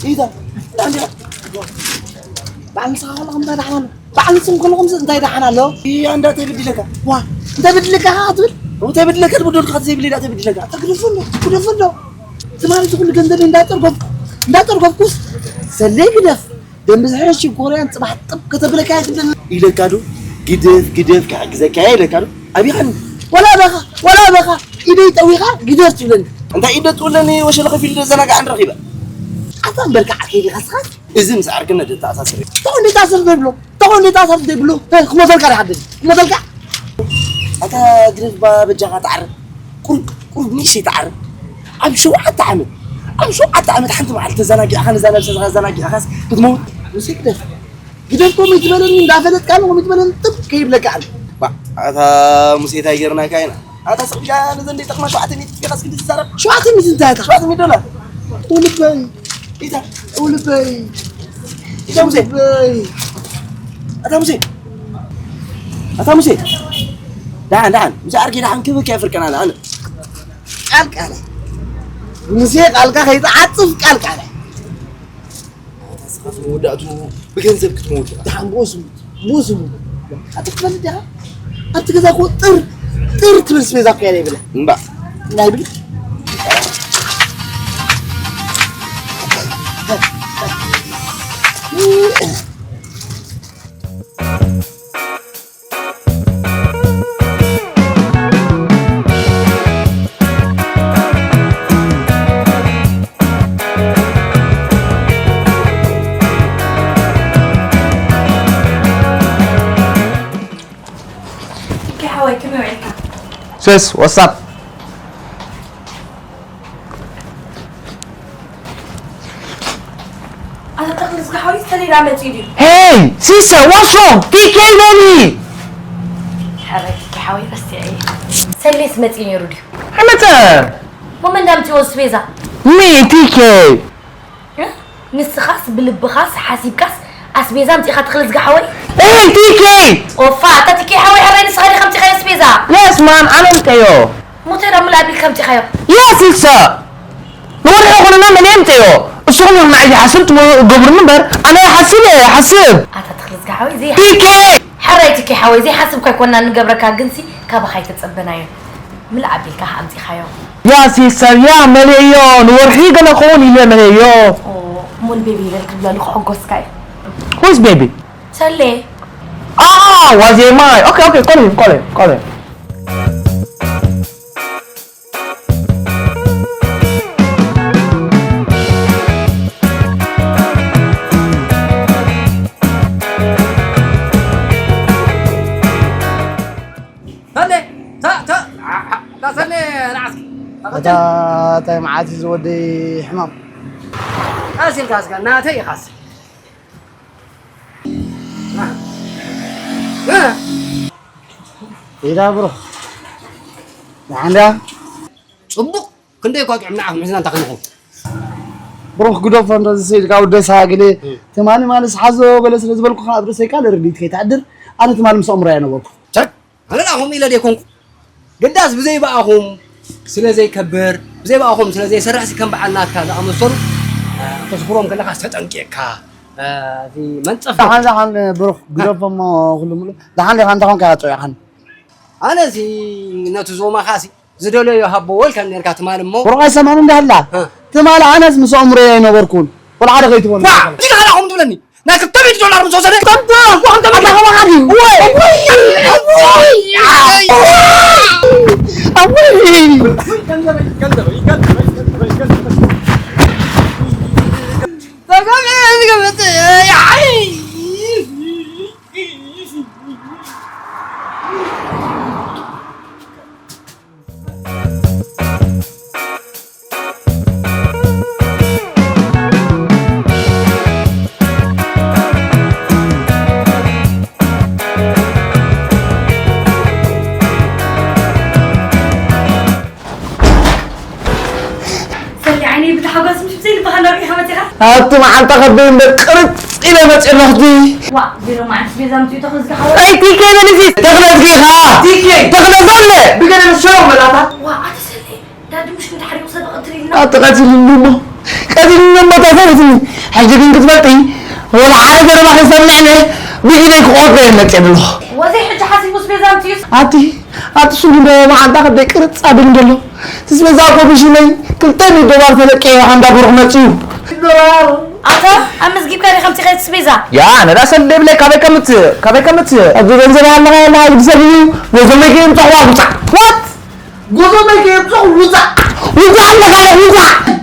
ኢታ፣ እንዴ፣ በዓል ንስኻ ከለኹም እንታይ ደሓን ኣሎ? በዓል ንስኹም ከለኹም እንታይ ደሓን ኣሎ? እያ፣ እንዳ ተይ በዲለካ። ዋ፣ እንታይ በዲለካ ኢኻ ትብል? እንታይ በዲለካ ትብል? ዶልካ ዘይብለይ ዳ ተይ በዲለካ። ግደፍ ኣሎ፣ ግደፍ ኣሎ። ትማሊ እቲ ኩሉ ገንዘብ እንዳጠርጎፍ-፣ እንዳጠርጎፍኩስ፣ ሰለይ ግደፍ። ደም ብዝሒ ሽኮርያን ጽባሕ ጥብ ከተብለካ እያ ትብለኒ። ኢለካ ዶ? ግደፍ፣ ግደፍ፣ ክሕግዘካ እየ ኢለካ ዶ? ኣቢኻኒ። ወላ ኣበኻ፣ ወላ ኣበኻ፣ ኢደይ ጠዊኻ ግደፍ ትብለኒ። እንታይ ኢደ ትብለኒ? ወሸለ ከፊሉ ዘናጋዕን ረኺበ። ኣታ እምበርካ ዓርከይ ዲኻ ስኻስ? እዚ ምስ ዓርክነት ዝተኣሳሰር እዩ። ተኾን ዲታ ሰብ ዘይብሎ፣ ተኾን ዲታ ሰብ ዘይብሎ። እ፣ ክሞተልካ ዲኻ ደሊ? ክሞተልካ? ኣታ ግደፍ ባ በጃኻ ተዓረ። ቁሩብ፣ ቁሩብ ንእሽተይ ተዓረ። ኣብ ሸውዓተ ዓመት፣ ኣብ ሸውዓተ ዓመት ሓንቲ መዓልቲ ተዘናጊዕኻ፣ ነዛ ነብሰኻ ኣዘናጊዕኻስ ክትመውት? ሙሴ ግደፍ። ግደፍ ከምኡ ትበለኒ፣ እንዳፈለጥካ ከምኡ ትበለኒ ጥብ ከይብለካ ኣነ። ባ፣ ኣታ ሙሴ እንታይ ጌርናካ ኢና? ኣታ ስቕ ኢልካ ነዘን ዘይጠቕማ ሸውዓተ ሚእቲ ቢኻስ ክንዲ ትዛረብ? ሸውዓተ ሚእቲ እንታይ ኣታ? ሸውዓተ ሚእቲ ዶላር። ወልበይ። ኢታ፣ ወልበይ። ኢታ ሙሴ። ወልበይ። ኣታ ሙሴ። ኣታ ሙሴ። ደሓን፣ ደሓን። ሙሴ ዓርከይ ደሓን ክብክ የፍርቀና ኣነ። ቃል ቃል። ሙሴ ቃልካ ከይትዓጽፍ ቃል ቃል። ኣታ ስኻስ መወዳእቱ ብገንዘብ ክትመውት ኢኻ። ደሓን ብኡ ስሙ፣ ብኡ ስሙ። ኣታ ትፈልጥ ዲኻ? ኣብቲ ገዛ እኮ ጥር፣ ጥር ትብል ስቤዛ እኮ እያ ዘይብላ። እምባ። ናይ ብል። ኦኬ ሓወይ፣ ከመይ ውዒልካ? ሴስ፣ ዋትሳፕ። ኣታ ተኽሊ ዝጋሓዊ ሰሌዳ መጺኡ ድዩ? Hey, sister, what's wrong? ቲኬ መኒ? ሕራይ ቲኬ ሓወይ ረሲዐ እየ። ሰሌስ መጺኡ ነይሩ ድዩ? ኣይመጸ። እሞ መን ዳምጺዎ ኣስቤዛ? ሚ፣ ቲኬ። እ? ንስኻስ ብልብኻስ ሓሲብካስ ኣስቤዛ ኣምጺእኻ ተኽሊ ዝጋሓወይ? Hey, ቲኬ! ኦፋ፣ ኣታ ቲኬ ሓወይ ሕራይ ንስኻ ዲኻ ኣምጺኻዮ ኣስቤዛ? Yes, man, ኣነ ኣምጸዮ። ሞተር ኣብ ምልኣት ቢልካ ኣምጺኻዮ? Yes, sister. ንወርሒ ይኹንና መን የምጽዮ? እስኹም ኢኹም ንዓይ ዝሓስብ ትገብሩኒ እምበር፣ ኣነ ይሓስብ እየ፣ ይሓስብ። ኣታ ተኽሊ ዝጋሓወይ ዘይ ቲኬ! ሕራይ ቲኬ ሓወይ፣ ዘይሓስብ እኳ ኣይኮንና ንገብረካ፣ ግንሲ ካባኻ ኣይተጸበናዮን። ምልእ ኣቢልካ ኣምጺኻዮ። ያ ሲስተር፣ ያ መለዮ፣ ንወርሒ ገለ ክኸውን ኢለ መለዮ። ኦ፣ እሞ ንቤቢ ይበል ክብለሉ ክሕጎስካ እዩ። Who is baby? ሰሌ። Ah, ዋዜማይ። Okay, okay, call him, call him, call him. ሰሌ፣ ተ-፣ ተ-፣ ኣ-፣ ኣ-፣ እታ ሰሌ ንዓስኪ። እታ እንታይ መዓት እዩ ዝወደይ ሕማም? ቀስ ኢልካ እስከ፣ ናተይ ኢኻስ። ኢዳ ብሮ። ንዓንዳ። ጽቡቕ። ክንደይ እኳ ጥዑም ንዓኹም ሒዝና እንተ ኸንኹም። ብሩኽ ግደፎ፣ እንደዚ ሰይድካ ወደሳ ግለ። እም። ትማሊ ማለስ ሓዞ በለ ስለ ዝበልኩኻ ኣብ ርእሰይ ካልእ ርድኢት ከይትሓድር፣ ኣነ ትማሊ ምስ ኣእምሮይ ኣይነበርኩ። ቸክ! ኣነ ደኣ ከምኡ ኢለ ደይኮንኩ። ግዳስ ብዘይ ብኣኹም ስለ ዘይከብር፣ ብዘይ ብኣኹም ስለ ዘይሰርሕ፣ ሲ ከም በዓል ናትካ ዝኣመሰሉ፣ እ፣ ተስኽሮም ከለኻ ዝተጠንቂቕካ፣ እ፣ እቲ መንጸፍ ደሓን፣ ደሓን፣ ብሩኽ፣ ግደፎ እሞ ኩሉ ምሉእ። ደሓን ዲኻ? እንታይ ኾንካ ኢኻ ጸዊዕካኒ? ኣነ ሲ ነቲ ዞማኻ ሲ ዝደለዮ ሃቦ ወልካ ኔርካ ትማል እሞ። ብሩኽ ኣይሰማን እንዳሃላ። እ። ትማል ኣነስ ምስ ኣእምሮየ ኣይነበርኩን። ወላ ሓደ ከይትበሉ። ዋ! እዚ ካላኹም ትብለኒ። ናይ ክልተ ሚእቲ ዶላር ምስ ወሰደ። ጠምጣ! ዋን ጠምጣ! ኣታ ኸማኻ ድዩ? ወይ! ወይ! ወይ! ተጋመ ዝገበተ፣ ያይ! ሰሊ ዓይነይ ብታሓጓስ ምሽ ብዘይ ልብኻ እናርኢኻ መፂኻ? ኣብቲ መዓልታ ከበይ እምበር ቅርፅ ኢለ መፂእ ኣለኹ። ዋ፣ ቢሮ መዓልቲ ቤዛ ምፅኡ ተኽሊ ዝሓወ። ኣይ ቲኬ በል እዚ። ተኽለ እዝጊ ኢኻ። ቲኬ። ተኽለ ዘለ። ብገለ ንሰው መላታ። ዋ፣ ኣቲ ሰሊ፣ ዳዲ ምሽ ክንዲ ሓሪቑ ሰብ ቀትል ኢልና። ኣቲ ቀትል ኢሉ እሞ። ቀትል ኢሉ እሞ። እንታይ ፈለትኒ? ሕጂ ግን ክትፈልጢ፣ ወላ ሓደ ዘረባ ከይሰምዕ እየ ብኢደይ ክቆርጦ እየ መፅእ ኣለኹ። ወዘይ ሕጂ ሓሲቡ ኣስቤዛ ኣምፅኡ። ኣቲ ኣቲ ሽንጉ ዶ መዓንጣ ከደይ ቅርጽ ኣቢሉ ዘሎ። ኣስቤዛ እኮ ብሽመይ ክልተ ሚእቲ ዶላር ተለቂየ ሓንዳ ብሩኽ መፅኡ። ኣታ ኣብ መዝጊብካ ዲኻ ኣምፂኻ ኣስቤዛ? ያ ነዳ ሰልደ ብለይ ካበይ ከምት ካበይ ከምት ኣብዚ ገንዘብ ኣለኻ ኣለኻ ግድሰብ እዩ። ጎዞመይ ከየምፀኹዋ ውፃእ። ዋት? ጎዞመይ ከየምፀኹ ውፃእ። ውፃእ ኣለኻ ውፃእ።